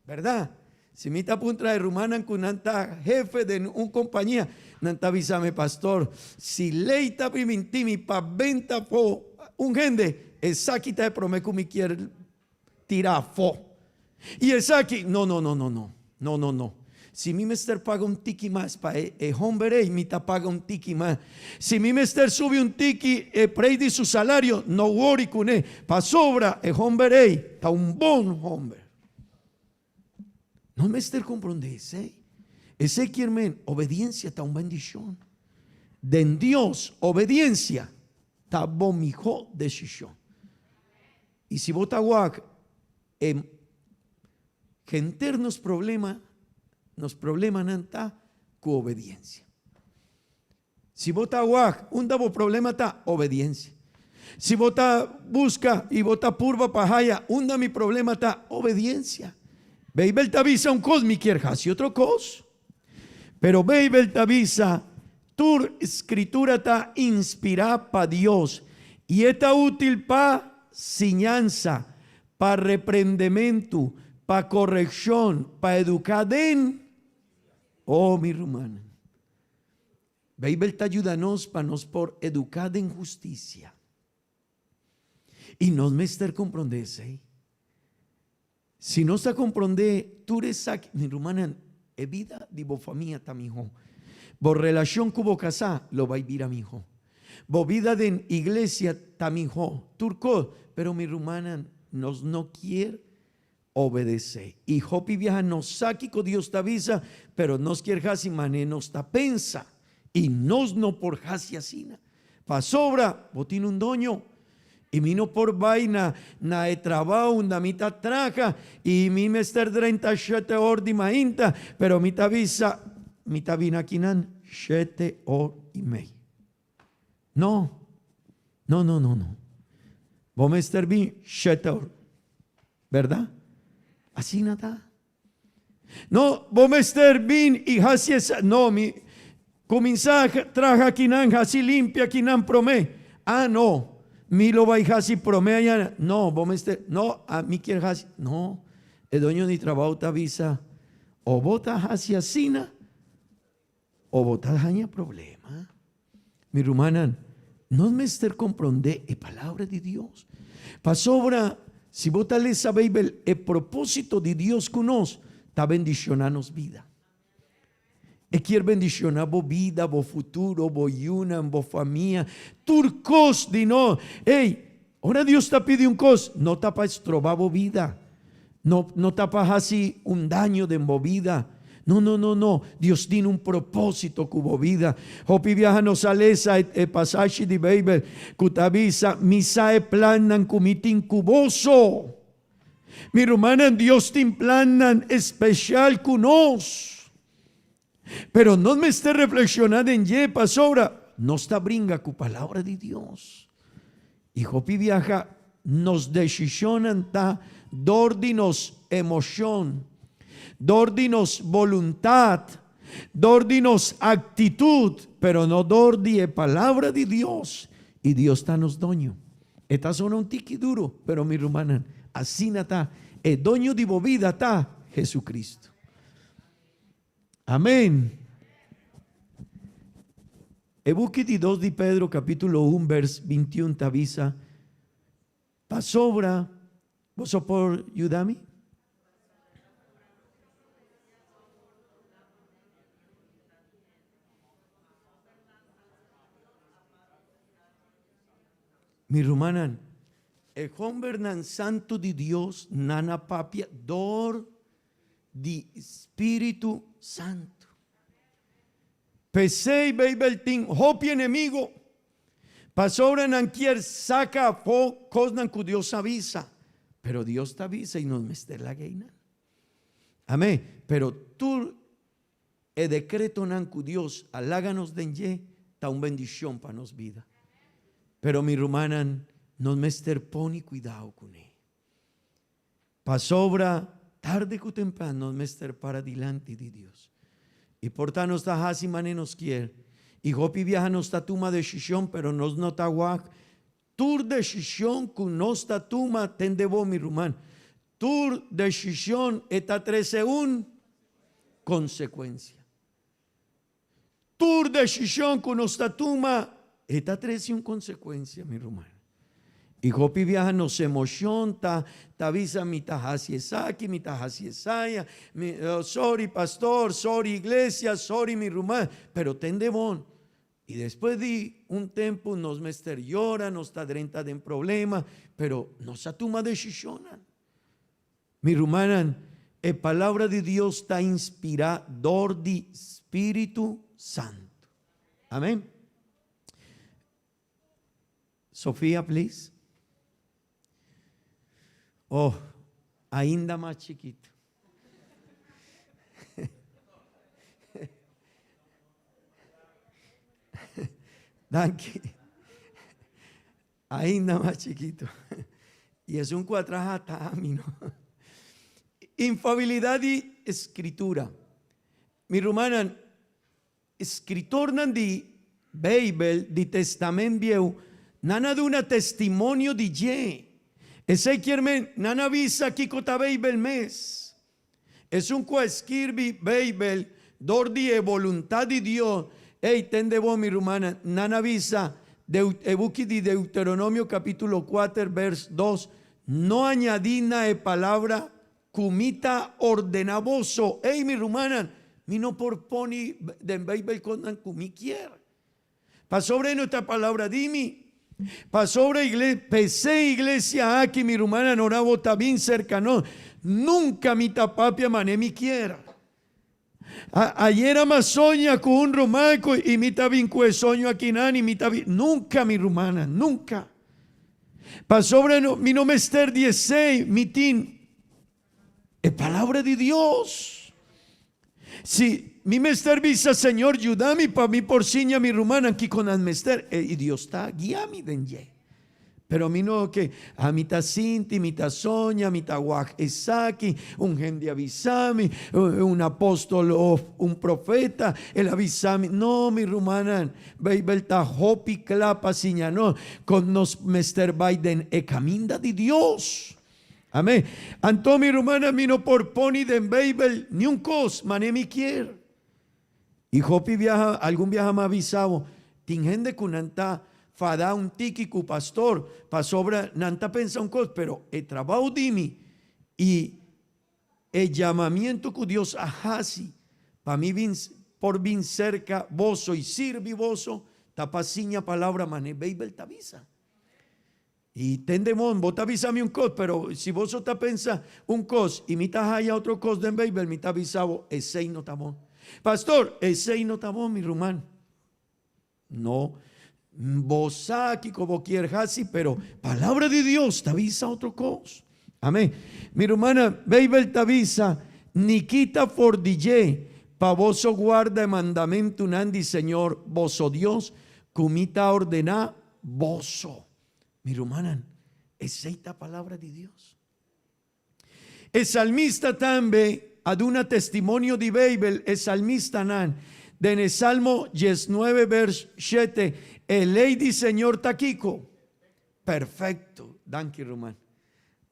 berdad? Si mi ta puntra e rumannan cu nan ta hefe den un compania, nan ta bisa mi, Pastor, si ley ta priminti mi pa benta afo un hende, Esaki ta e promé ku mi kier tira afó. I esaki, no, no, no, no, no, no, no, no. Si mi mester paga un tiki mas pa e e homber ei, mi ta paga un tiki mas. Si mi mester subi un tiki e prei di su salario, no wori kuné, pasobra e homber ei ta un bon homber. No mester komprondé esei. Esei kier men obediencia ta un bendishon. Den Dios, obediencia ta bo mihó desishon. I si bo ta wak e henter nos problema, nos problemanan ta ku obediencia. Si bo ta wak, unda bo problema ta? Obediencia. Si bo ta buska i bo ta purba pa haya, unda mi problema ta? Obediencia. Beibel ta bisa un kos, mi kier hasi otro kos. Pero Beibel ta bisa, tur Skritura ta inspirá pa Dios i e ta útil pa siñansa, pa reprendementu, pa korekshon, pa eduká den. Oh, mi rumannan. Beibel ta yuda nos pa nos por eduká den hustisia. I nos mester komprondé esei. Si nos ta komprondé tur esaki, mi rumannan, e bida di bo famia ta mihó. Bo relashon ku bo kasá lo bai bira mihó. Bo bida den iglesia ta mihó. Tur kos. Pero mi rumannan, nos no kier Obedecé. I hopi biaha nos sa kiko Dios ta bisa, pero nos kier hasi manera nos ta pensa. I nos no por hasi asina. Pasobra bo tin un doño. I mi no por bai na na e trabao unda mi ta traha i mi mester drenta shete or di mainta, pero mi ta bisa mi ta bini akinan shete or i mei. No, no, no, no, no. Bo mester bin shete or. Berdad? Asina ta. No, bo mester bin i hasi esa. No, mi kuminsá traha kinan, hasi limpia kinan promé. Ah, no, mi lo bai hasi promé aña. No, bo mester, no, mi kier hasi. No, e doño di trabou ta bisa, o bo ta hasi asina, O bo ta haña problema? Mi rumannan, nos mester komprondé e Palabra di Dios. Pasobra si bo ta lesa Beibel, e propósito di Dios ku nos ta bendishoná nos bida. E kier bendishoná bo bida, bo futuro, bo yunan, bo famia, tur kos di nos. Ey, ora Dios ta pidi un kos, no ta pa estroba bo bida. No, no ta pa hasi un daño den bo bida. No, no, no, no. Dios tin un propósito ku bo bida. Hopi biaha nos a lesa e pasashi di Beibel ku ta bisa, Mi sa e plannan ku mi tin ku boso. Mi rumannan, Dios tin plannan espesial ku nos. Pero nos mester reflekshoná den dje pasobra nos ta bringa ku Palabra di Dios. I hopi biaha nos desishonnan ta dor di nos emoshon, dor di nos boluntat, dor di nos aktitut, pero no dor di e Palabra di Dios. I Dios ta nos doño. E ta sona un tiki duru, pero mi rumannan, asina ta. E doño di bo bida ta Jesucristo. Amén. E buki di dos di Pedro capítulo un vers 21 ta bisa, Pasobra boso por yuda mi? Mi rumannan, e hombernan santu di Dios nan a papia dor di Spiritu Santu. P'esei Beibel tin hopi enemigo, pasobra nan kier saka afó kosnan ku Dios a bisa. Pero Dios ta bisa i nos mester laga einan. Amén. Pero tur e dekretonan ku Dios a laga nos den dje ta un bendishon pa nos bida. Pero mi rumannan, nos mester pone kuidao kuné. Pasobra tarde ku tempran nos mester para dilanti di Dios. I por ta nos ta hasi mane nos kier. I hopi biaha nos ta tuma desishon pero nos no ta wak tur desishon ku nos ta tuma tende bo mi ruman. Tur desishon e ta trese un konsekuensia. Tur desishon ku nos ta tuma e ta trese un konsekuensia mi ruman. I hopi biaha nos emocion ta ta bisa mi ta haci esaki, mi ta haci esaya, mi sorry pastor, sorry iglesia, sorry mi ruman, pero tende bon. I despues di un tempu nos mester yora, nos ta drenta den problema, pero nos a tuma decisionnan. Mi rumannan, e Palabra di Dios ta inspirá dor di Spiritu Santu. Amen. Sofia, please. Oh, ainda mas chikitu. Danki. Ainda mas chikitu. I esun ku a traha ta ami, no? Infabilidat di Skritura. Mi rumannan, Skritornan di Beibel di Testament Bieu, nan a duna testimonio di dje. Esei kier men, nan a bisa kiko ta Beibel mes. Esun ku a skirbi Beibel dor di e boluntat di Dios, ey, tende bo, mi rumannan, nan a bisa, e buki di Deuteronomio kapítulo kuater bers dos, No añadí na e palabra Ku mi ta ordená boso, ey mi rumannan, mi no por poni den Beibel kosnan ku mi kier. Pasobra e no ta palabra di mi. Pasobra igle, p'esei iglesia aki, mi rumannan, ora bo ta bin serka nos, nunka mi ta papia manera mi kier. A, ayer a mi a soña ku un ruman ku i mi ta bin ku e soño akinan i mi ta bin, nunka mi rumannan, nunka. Pasobra no, mi no mester di esei, mi tin e palabra di Dios. Si mi mester bisa, Señor, yuda mi pa mi por siña mi rumannan kiko nan mester, e i Dios ta guia mi den dje. Pero mi no ke, ami ta sinti, mi ta soña, mi ta wak esaki, un hende a bisa mi, un apóstol of un profeta, el a bisa mi. No, mi rumannan, Beibel ta hopi kla pa siña nos kon nos mester bai den e kaminda di Dios. Amen. Anto, mi rumannan, mi no por poni den Beibel niun kos manera mi kier. I hopi biaha, algun biaha m'a bisa bo, tin hende ku nan ta fada un tiki ku pastor pasobra nan ta pensa un kos, pero e trabou di mi i e yamamiento ku Dios a hasi pa mi bin por bin serka boso i sirbi boso ta pa siña palabra manera Beibel ta bisa. I tende mon, bo ta bisa mi un kos, pero si boso ta pensa un kos i mi ta haya otro kos den Beibel, mi ta bisa bo, esei no ta bon. Pastor, esei no ta bon, mi ruman. No, bo sa kiko bo kier hasi, pero Palabra di Dios ta bisa otro kos. Amen. Mi rumannan, Beibel ta bisa, Ni kita for di dje, pa boso guarda e mandamentunan di Señor boso Dios, ku mi ta ordená boso. Mi rumannan, esei ta palabra di Dios. E salmista tambe a duna testimonio di Beibel, e salmistanan, den e Salmo diesnuebe vers shete, E lei di Señor ta kiko? Perfecto. Danki ruman.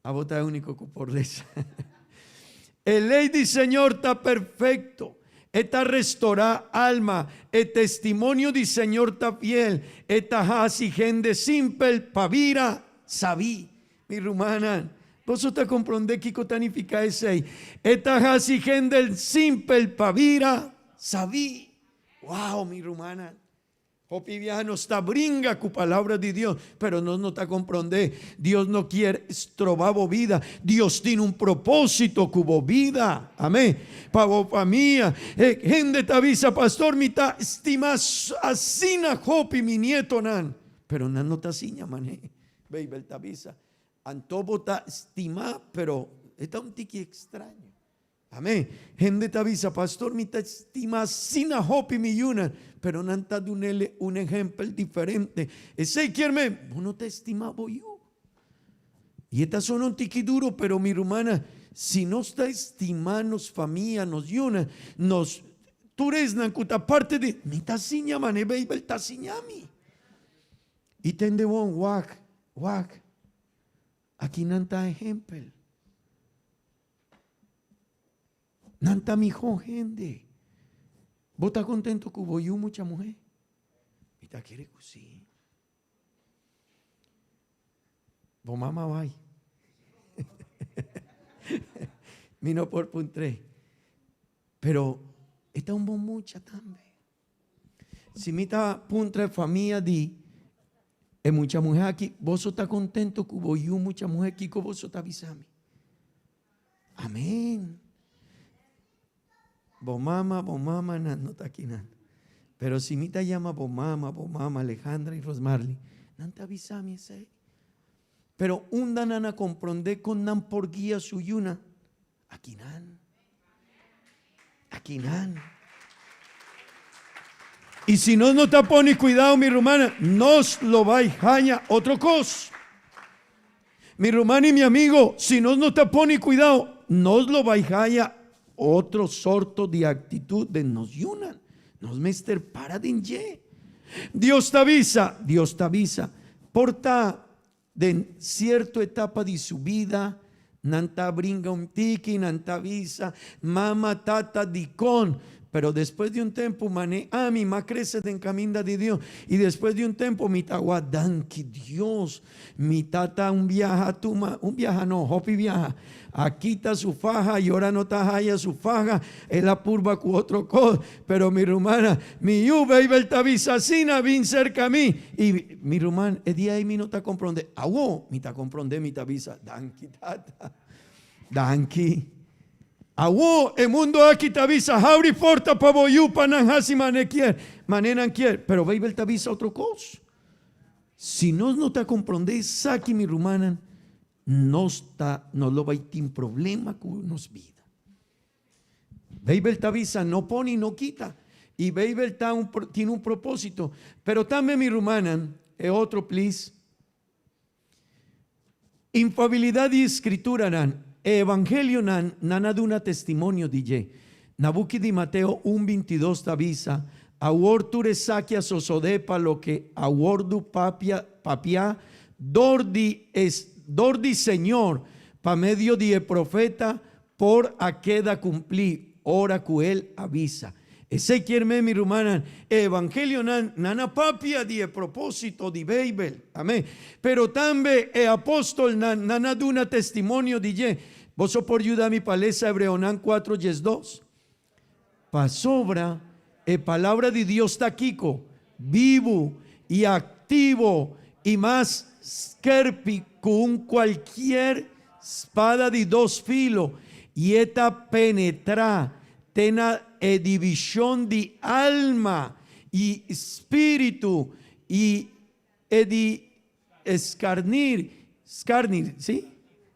Abo ta e unico cu por lesa. E ley di Señor ta perfecto, e ta restorá alma, e testimonio di Señor ta fiel, e ta haci hende simpel pa bira sabí. Mi rumannan, boso ta comprendé kico ta nificá esey? E ta haci hende simpel pa bira sabí. Wow, mi rumannan! Hopi biaha nos ta bringa ku Palabra di Dios, pero nos no ta komprondé. Dios no kier stroba bo bida. Dios tin un propósito ku bo bida. Amén. Pa bo famia. E hende ta bisa, Pastor, mi ta stima asina hopi mi nietonan. Pero nan no ta siña manera Beibel ta bisa. Anto bo ta stima, pero e ta un tiki ekstraño. Amén. Hende ta bisa, Pastor, mi ta stima asina hopi mi yunan, pero nan ta dunele un ehempel diferente. Esei kier men, bo no ta stima bo yu. I e ta sona un tiki duro, pero mi rumana, si nos ta stima nos famia, nos yunan, nos tur esnan ku ta parti di, mi ta siña manera Beibel ta siña mi. I tende bon, wak, wak, aki nan ta ehempel. Nan ta mihó hende. Bo ta kontento ku bo yu mucha muhé? Mi ta kere ku sí. Bo mama bai. Mi no por puntr'é. Pero e ta un bon mucha tambe. Si mi ta puntra e famia di e mucha muhé aki, boso ta contento cu bo yu mucha muhé? Kico boso ta bisa mi? Amén. Bo mama, bo mama nan no ta aki nan. Pero si mi ta yama bo mama, bo mama Alejandra y Rosmarly, nan ta bisa mi esei. Pero unda nan a comprende con nan por guia su yunan? Aki nan. Aki nan. Y si nos no ta pone cuidao, mi rumannan, nos lo bay haña otro cos. Mi ruman y mi amigo, si nos no ta pone cuidao, nos lo bay haña otro sorto di actitud den nos yunan. Nos mester para den dje. Dios ta bisa, Dios ta bisa, por ta Den cierto etapa di su bida, nan ta bringa un tiki, nan ta bisa, Mama, tata, dicon? Pero despues di un tempo, mane ami, m'a crece den caminda di Dios, y despues di un tempo mi ta wak, danki Dios, mi tata un biaha tuma, un biaha no, hopi biaha, a kita su faha y ora no ta haya su faha, el a purba cu otro cos, pero mi rumana, mi yu Bijbel ta bisa asina, bin cerca mi, y mi ruman, e dia ey mi no ta compronde, awo mi ta compronde, mi ta bisa, danki tata, danki. Awo e mundo aki ta bisa, habri porta pa bo yu pa nan haci mane kier, mane nan kier, pero Bijbel ta bisa otro cos. Si nos no ta compronde esaki mi rumannan, Nos ta no lo bai tin problema ku nos bida. Beibel ta bisa no pone i no kita. I Beibel ta un tin un propósito. Pero tambe mi rumannan, e otro please. Infabilidat di Skrituranan, e Evangelionan nan a duna testimonio di dje. Na buki di Mateo un 22 ta bisa, Awor tur esaki a sosodé pa loke a wordu papia papiá dor di e dor di Señor pa medio di e profeta por a keda cumplí ora cu el a bisa. Esey kier men, mi rumannan, e evangelionan nan a papia di e propósito di Beibel. Amén. Pero tambe e apóstolnan nan a duna testimonio di dje. Boso por yuda mi pa lesa Hebreonan cuatro diesdos? Pasobra e Palabra di Dios ta kiko? Bibu i aktivo i mas skerpi ku un kualkier spada di dos filo, i e ta penetrá te na e divishon di alma i spiritu i e di skarnir, skarnir, sí,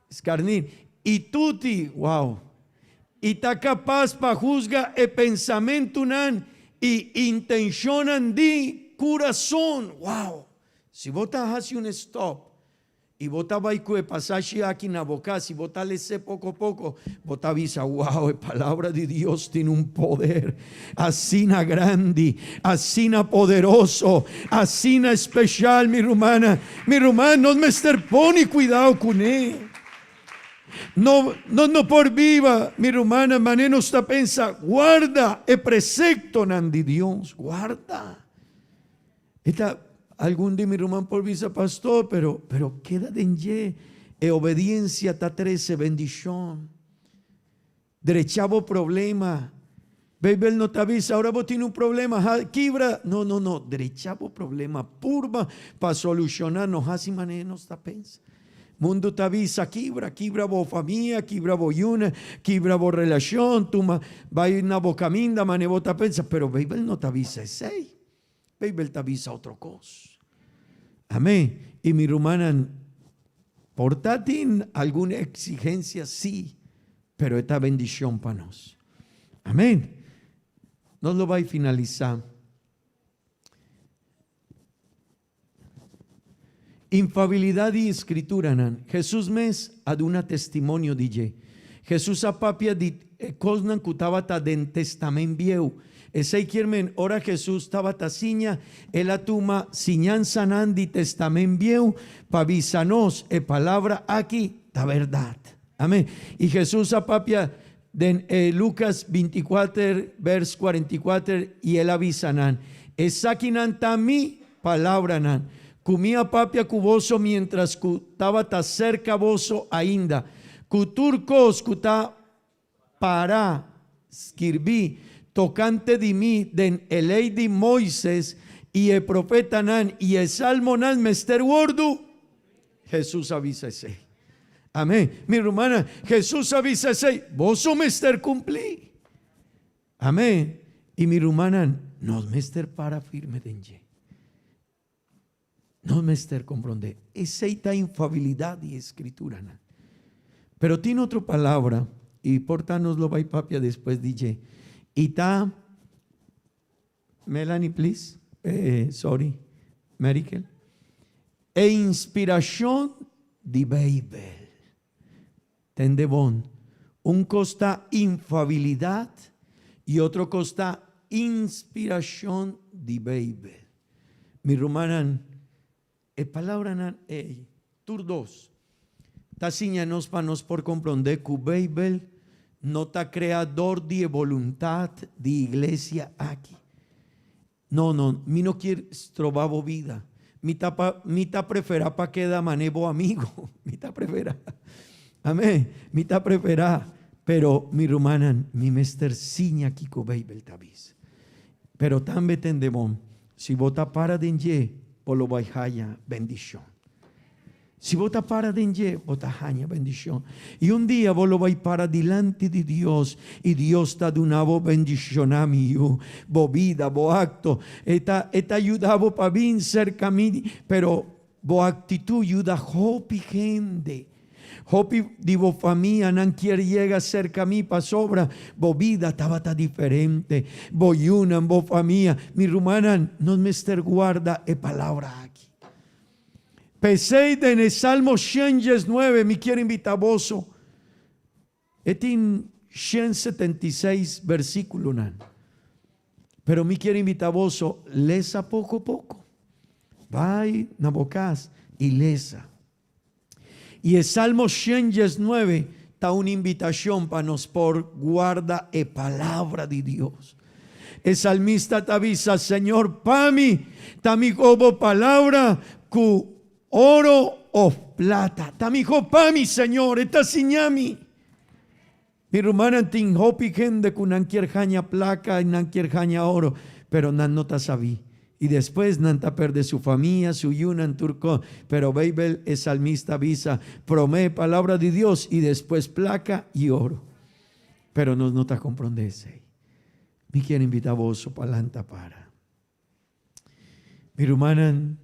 skarnir, i tuti, wow, i ta kapas pa husga e pensamentunan i intenshonnan di kurason, wow. Si bo ta hasi un stòp I bo ta bai ku e pasashi aki na bo kas i bo ta les'é poko poko, bo ta bisa, Wow, e Palabra di Dios tin un poder asina grandi, asina poderoso, asina speshal, mi rumannan. Mi ruman, nos mester pone kuidao kuné. No, nos no por biba, mi rumannan, manera nos ta pensa, guarda e preseptonan di Dios, guarda. E ta, algun di mi ruman por bisa, Pastor, pero, pero keda den dje. E obediencia ta trece bendicion. Drecha bo problema. Bijbel no ta bisa, ora bo tin un problema, ha, kibra. No, no, no. Drecha bo problema. Purba pa soluciona. No haci manera nos ta pensa. Mundu ta bisa, Kibra, kibra bo famia, kibra bo yuna, kibra bo relacion, tuma, bai na bo caminda manera bo ta pensa. Pero Bijbel no ta bisa esey. Beibel ta bisa otro kos. Amén. I mi rumannan, por ta tin algun eksigensia, sí, pero e ta bendishon pa nos. Amén. Nos lo bai finalisá. Infabilidat di Skrituranan. Hesus mes a duna testimonio di dje. Hesus a papia di e kosnan ku tabata den Testamen Bieu. Esei kier men ora Hesus tabata siña, el a tuma siñansanan di Testamen Bieu pa bisa nos e palabra aki ta bèrdat. Amen. I Hesus a papia den e Lukas 24 bèrs 44 i el a bisa nan, Esakinan ta mi palabranan. Ku mi a papia ku boso miéntras ku tabata serka boso ainda, ku tur kos ku ta pará skirbí tokante di mi den e Lei di Moises i e Profetanan i e Salmonan mester wòrdu. Hesus a bisa esei. Amén. Mi rumannan, Hesus a bisa esei, boso mester kumplí. Amén. I mi rumannan, nos mester para firme den dje. Nos mester komprondé, esei ta infabilidat di e Skrituranan. Pero tin otro palabra, i por ta nos lo bai papia despues di dje, i ta, Melanie please, sorry, Merikel, e inspirashon di Beibel. Tende bon, un kos ta infabilidat i otro kos ta inspirashon di Beibel. Mi rumannan, e palabranan ei, tur dos, ta siña nos pa nos por komprondé ku Beibel no ta kreá dor di e boluntat di iglesia aki. No, no, mi no kier stroba bo bida. Mi ta pa, mi ta prefera pa keda mane bo amigo. Mi ta prefera. Amen. Mi ta prefera. Pero, mi rumannan, mi mester siña kiko Beibel ta bisa. Pero tambe tende bon, si bo ta para den dje, bo lo bai haya bendishon. Si bo ta para den dje, bo ta haña bendishon. I un dia bo lo bai para dilanti di Dios, i Dios ta duna bo bendishoná, mi yu. Bo bida, bo akto, e ta e ta yuda bo pa bin serka mi, pero bo aktitut yuda hopi hende. Hopi di bo famianan kier yega serka mi pasobra bo bida tabata diferente. Bo yunan, bo famia. Mi rumannan, nos mester guarda e palabra aki. P'esei den e Salmo 119 mi kier invitá boso. E tin 176 versíkulonan. Pero mi kier invitá boso lesa poko poko. Bai na bo kas i lesa. I e Salmo 119 ta un invitashon pa nos por guarda e Palabra di Dios. E salmista ta bisa, Señor, pa mi ta mihó bo palabra ku oro òf plata. Ta mihó pa mi, Señor, e ta siña mi. Mi rumannan, tin hopi hende ku nan kier haña plaka i nan kier haña oro, pero nan no ta sabí. I despues nan ta perde su famia, su yunan, tur kos. Pero Beibel, e salmista bisa, Promé e palabra di Dios i despues plaka i oro. Pero nos no ta komprondé esei. Mi kier invitá boso pa lanta para. Mi rumannan,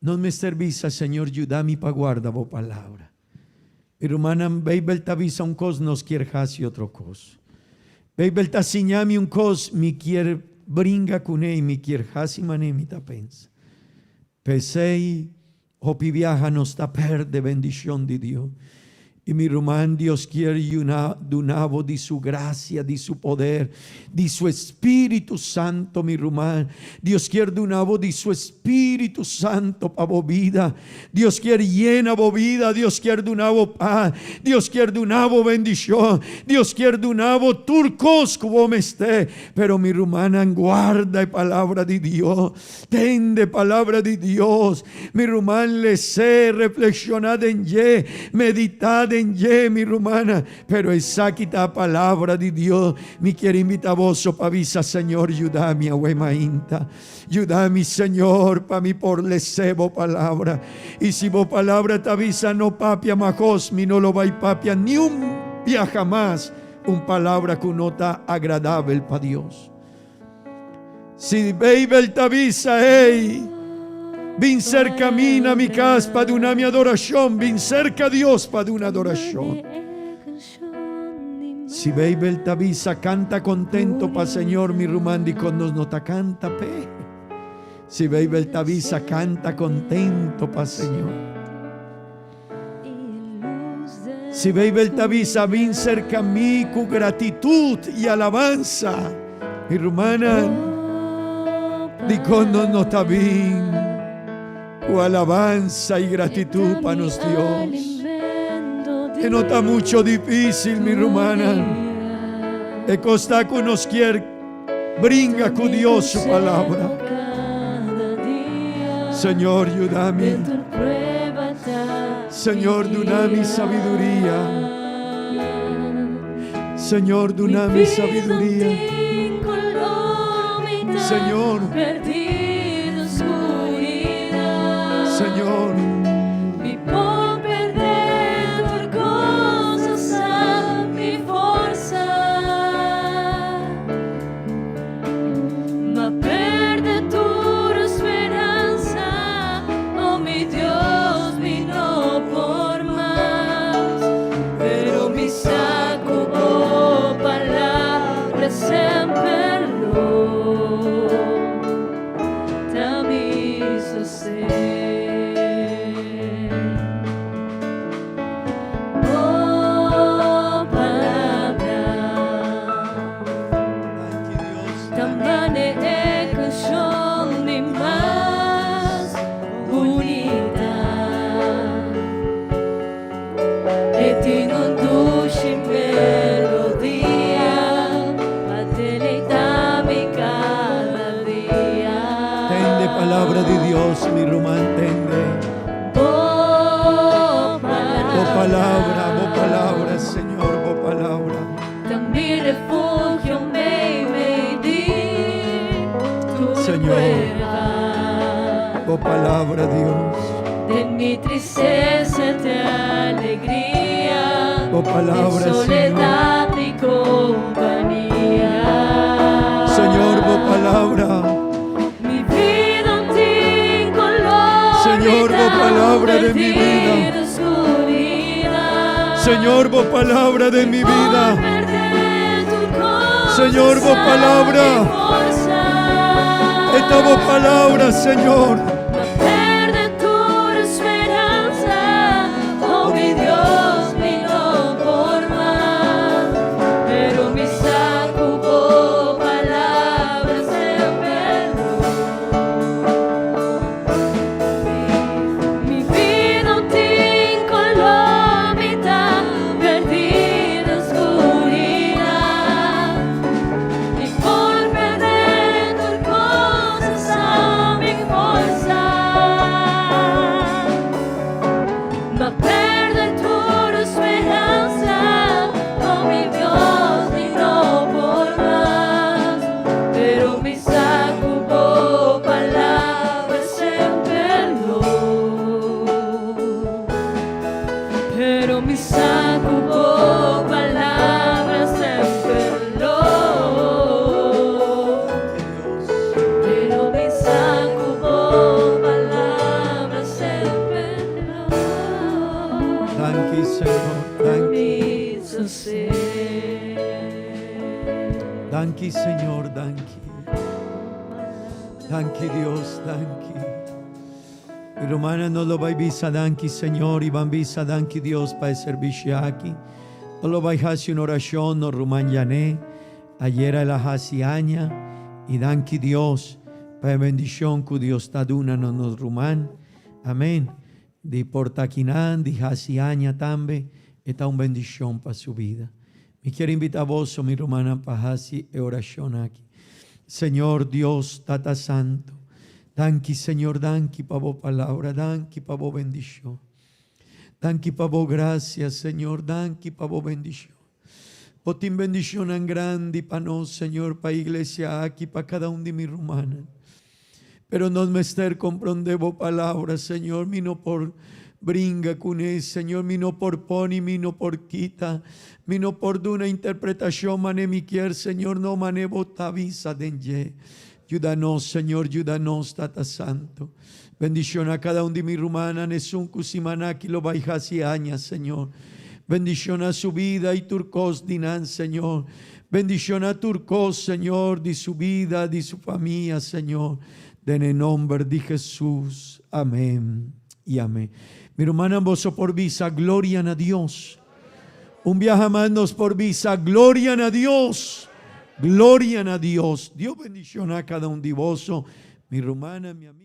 nos mester bisa, Señor, yuda mi pa guarda bo palabra. Mi rumannan, Beibel ta bisa un kos, nos kier hasi otro kos. Beibel ta siña mi un kos, mi kier bringa kuné i mi kier hasi manera mi ta pensa. P'esei, Hopi biaha nos ta perde bendicion di Dios. I mi ruman, Dios kier yuna duna bo di su gracia, di su poder, di su Espíritu Santo, mi ruman. Dios kier duna bo di su Espíritu Santo pa bo bida. Dios kier yena bo bida, Dios kier duna bo paz, Dios kier duna bo bendicion, Dios kier duna bo tur cos cu bo mester. Pero mi rumannan, guarda e palabra di Dios. Tende palabra di Dios, mi ruman, les'é, reflekshoná den dje, meditá den dje, mi rumannan. Pero esaki ta palabra di Dios. Mi kier invitá boso pa bisa, Señor, yuda mi awe mainta. Yuda mi, Señor, pa mi por les'é bo palabra. I si bo palabra ta bisa no papia mahos, mi no lo bai papia niun biaha mas un palabra ku no ta agradabel pa Dios. Si Beibel ta bisa, Ey, bin serka mi na mi kas pa duna mi adorashon, bin serka Dios pa duna adorashon. Si Beibel ta bisa, Kanta kontento pa Señor, mi ruman, dikon nos no ta kanta p'e? Si Beibel ta bisa, Kanta kontento pa Señor. Si Beibel ta bisa, Bin serka mi ku gratitut i alabansa, mi rumannan, dikon nos no ta bin ku alabansa i gratitut pa nos Dios? E no ta mucho difísil, mi rumannan. E kos ta ku nos kier bringa ku Dios su Palabra. Señor, yuda mi. Den tur prueba ta mi Señor, duna mi guia. sabiduria. Señor, Mi duna mi vida sabiduria. tin color, mi ta Señor. perdí den scuridad. Señor. Mi por perde tur cos, usa mi forsa. M'a perde tur speransa, oh mi Dios, mi no por mas. Pero mi sa cu bo palabra semper lo ta mi sosten. Bo palabra Danki Dios. Ta manera e cancion di mas bunita. E tin un dushi melodia pa deleita mi cada dia. Tende palabra di Dios, mi ruman, tende. Bo Bo palabra, palabra, bo palabra, Señor, bo palabra. Ta mi refugio, mei di tur Señor. prueba. Bo palabra, Dios. Den mi tristesa ta alegria. Bo palabra, Den soledad mi compania. Señor, bo palabra. Mi bida tin color. Señor, bo palabra de mi vida. Perdí oscuridad. Señor, bo palabra de mi vida. Por perde tur cos, Señor, bo palabra. mi forsa. Esta bo palabra, Señor. M'a perde tur speransa, oh mi Dios, mi no por mas. Pero mi sa cu bo palabra semper lo. Mi bida tin color, mi ta perdí den scuridad. Mi por perde tur cos, mi forsa. M'a perde tur speransa, oh mi Dios, mi no por mas. Pero mi sa cu bo palabra semper lo. Pero mi sa cu bo palabra semper lo. Pero mi sa cu bo palabra semper lo. Danki, Señor. Danki. Mi sosten. Danki, Señor. Danki. Danki, Dios. Danki. Mi rumannan, nos lo bay bisa danki, Señor, y ban bisa danki Dios pa e servicio aki. Nos lo bay haci un oracion, nos ruman Yané. Ayera el a haci aña y danki Dios pa e bendicion cu Dios ta duna na nos ruman. Amen. Di por ta akinan, di haci aña tambe, ta un bendicion pa su bida. Mi kier invita boso, mi rumannan, pa haci e oracion aki. Señor Dios, Tata Santo, danki Señor, danki pa bo palabra, danki pa bo bendicion. Danki pa bo gracia, Señor, danki pa bo bendicion. Bo tin bendicion grandi pa nos, Señor, pa iglesia aki, pa cada un di mi rumannan. Pero nos mester comprende bo palabra, Señor, mi no por bringa cu ne, Señor, mi no por pone, mi no por kita, mi no por duna interpretacion, mane mi kier, Señor, no mane bo ta bisa den dje. Yuda nos, Señor, yuda nos, Tata Santo. Bendiciona cada un di mi rumannan, esun cu siman aki lo bay haci aña, Señor. Bendiciona su bida y tur cos di nan, Señor. Bendiciona tur cos, Señor, di su bida, di su famia, Señor. Den nomber di Jesus. Amen y amen. Mi rumannan, boso por bisa, gloria na Dios. Un biaha mas nos por bisa, gloria na Dios. Gloria na Dios. Dios bendiciona cada un di boso. Mi rumannan, mi amigo.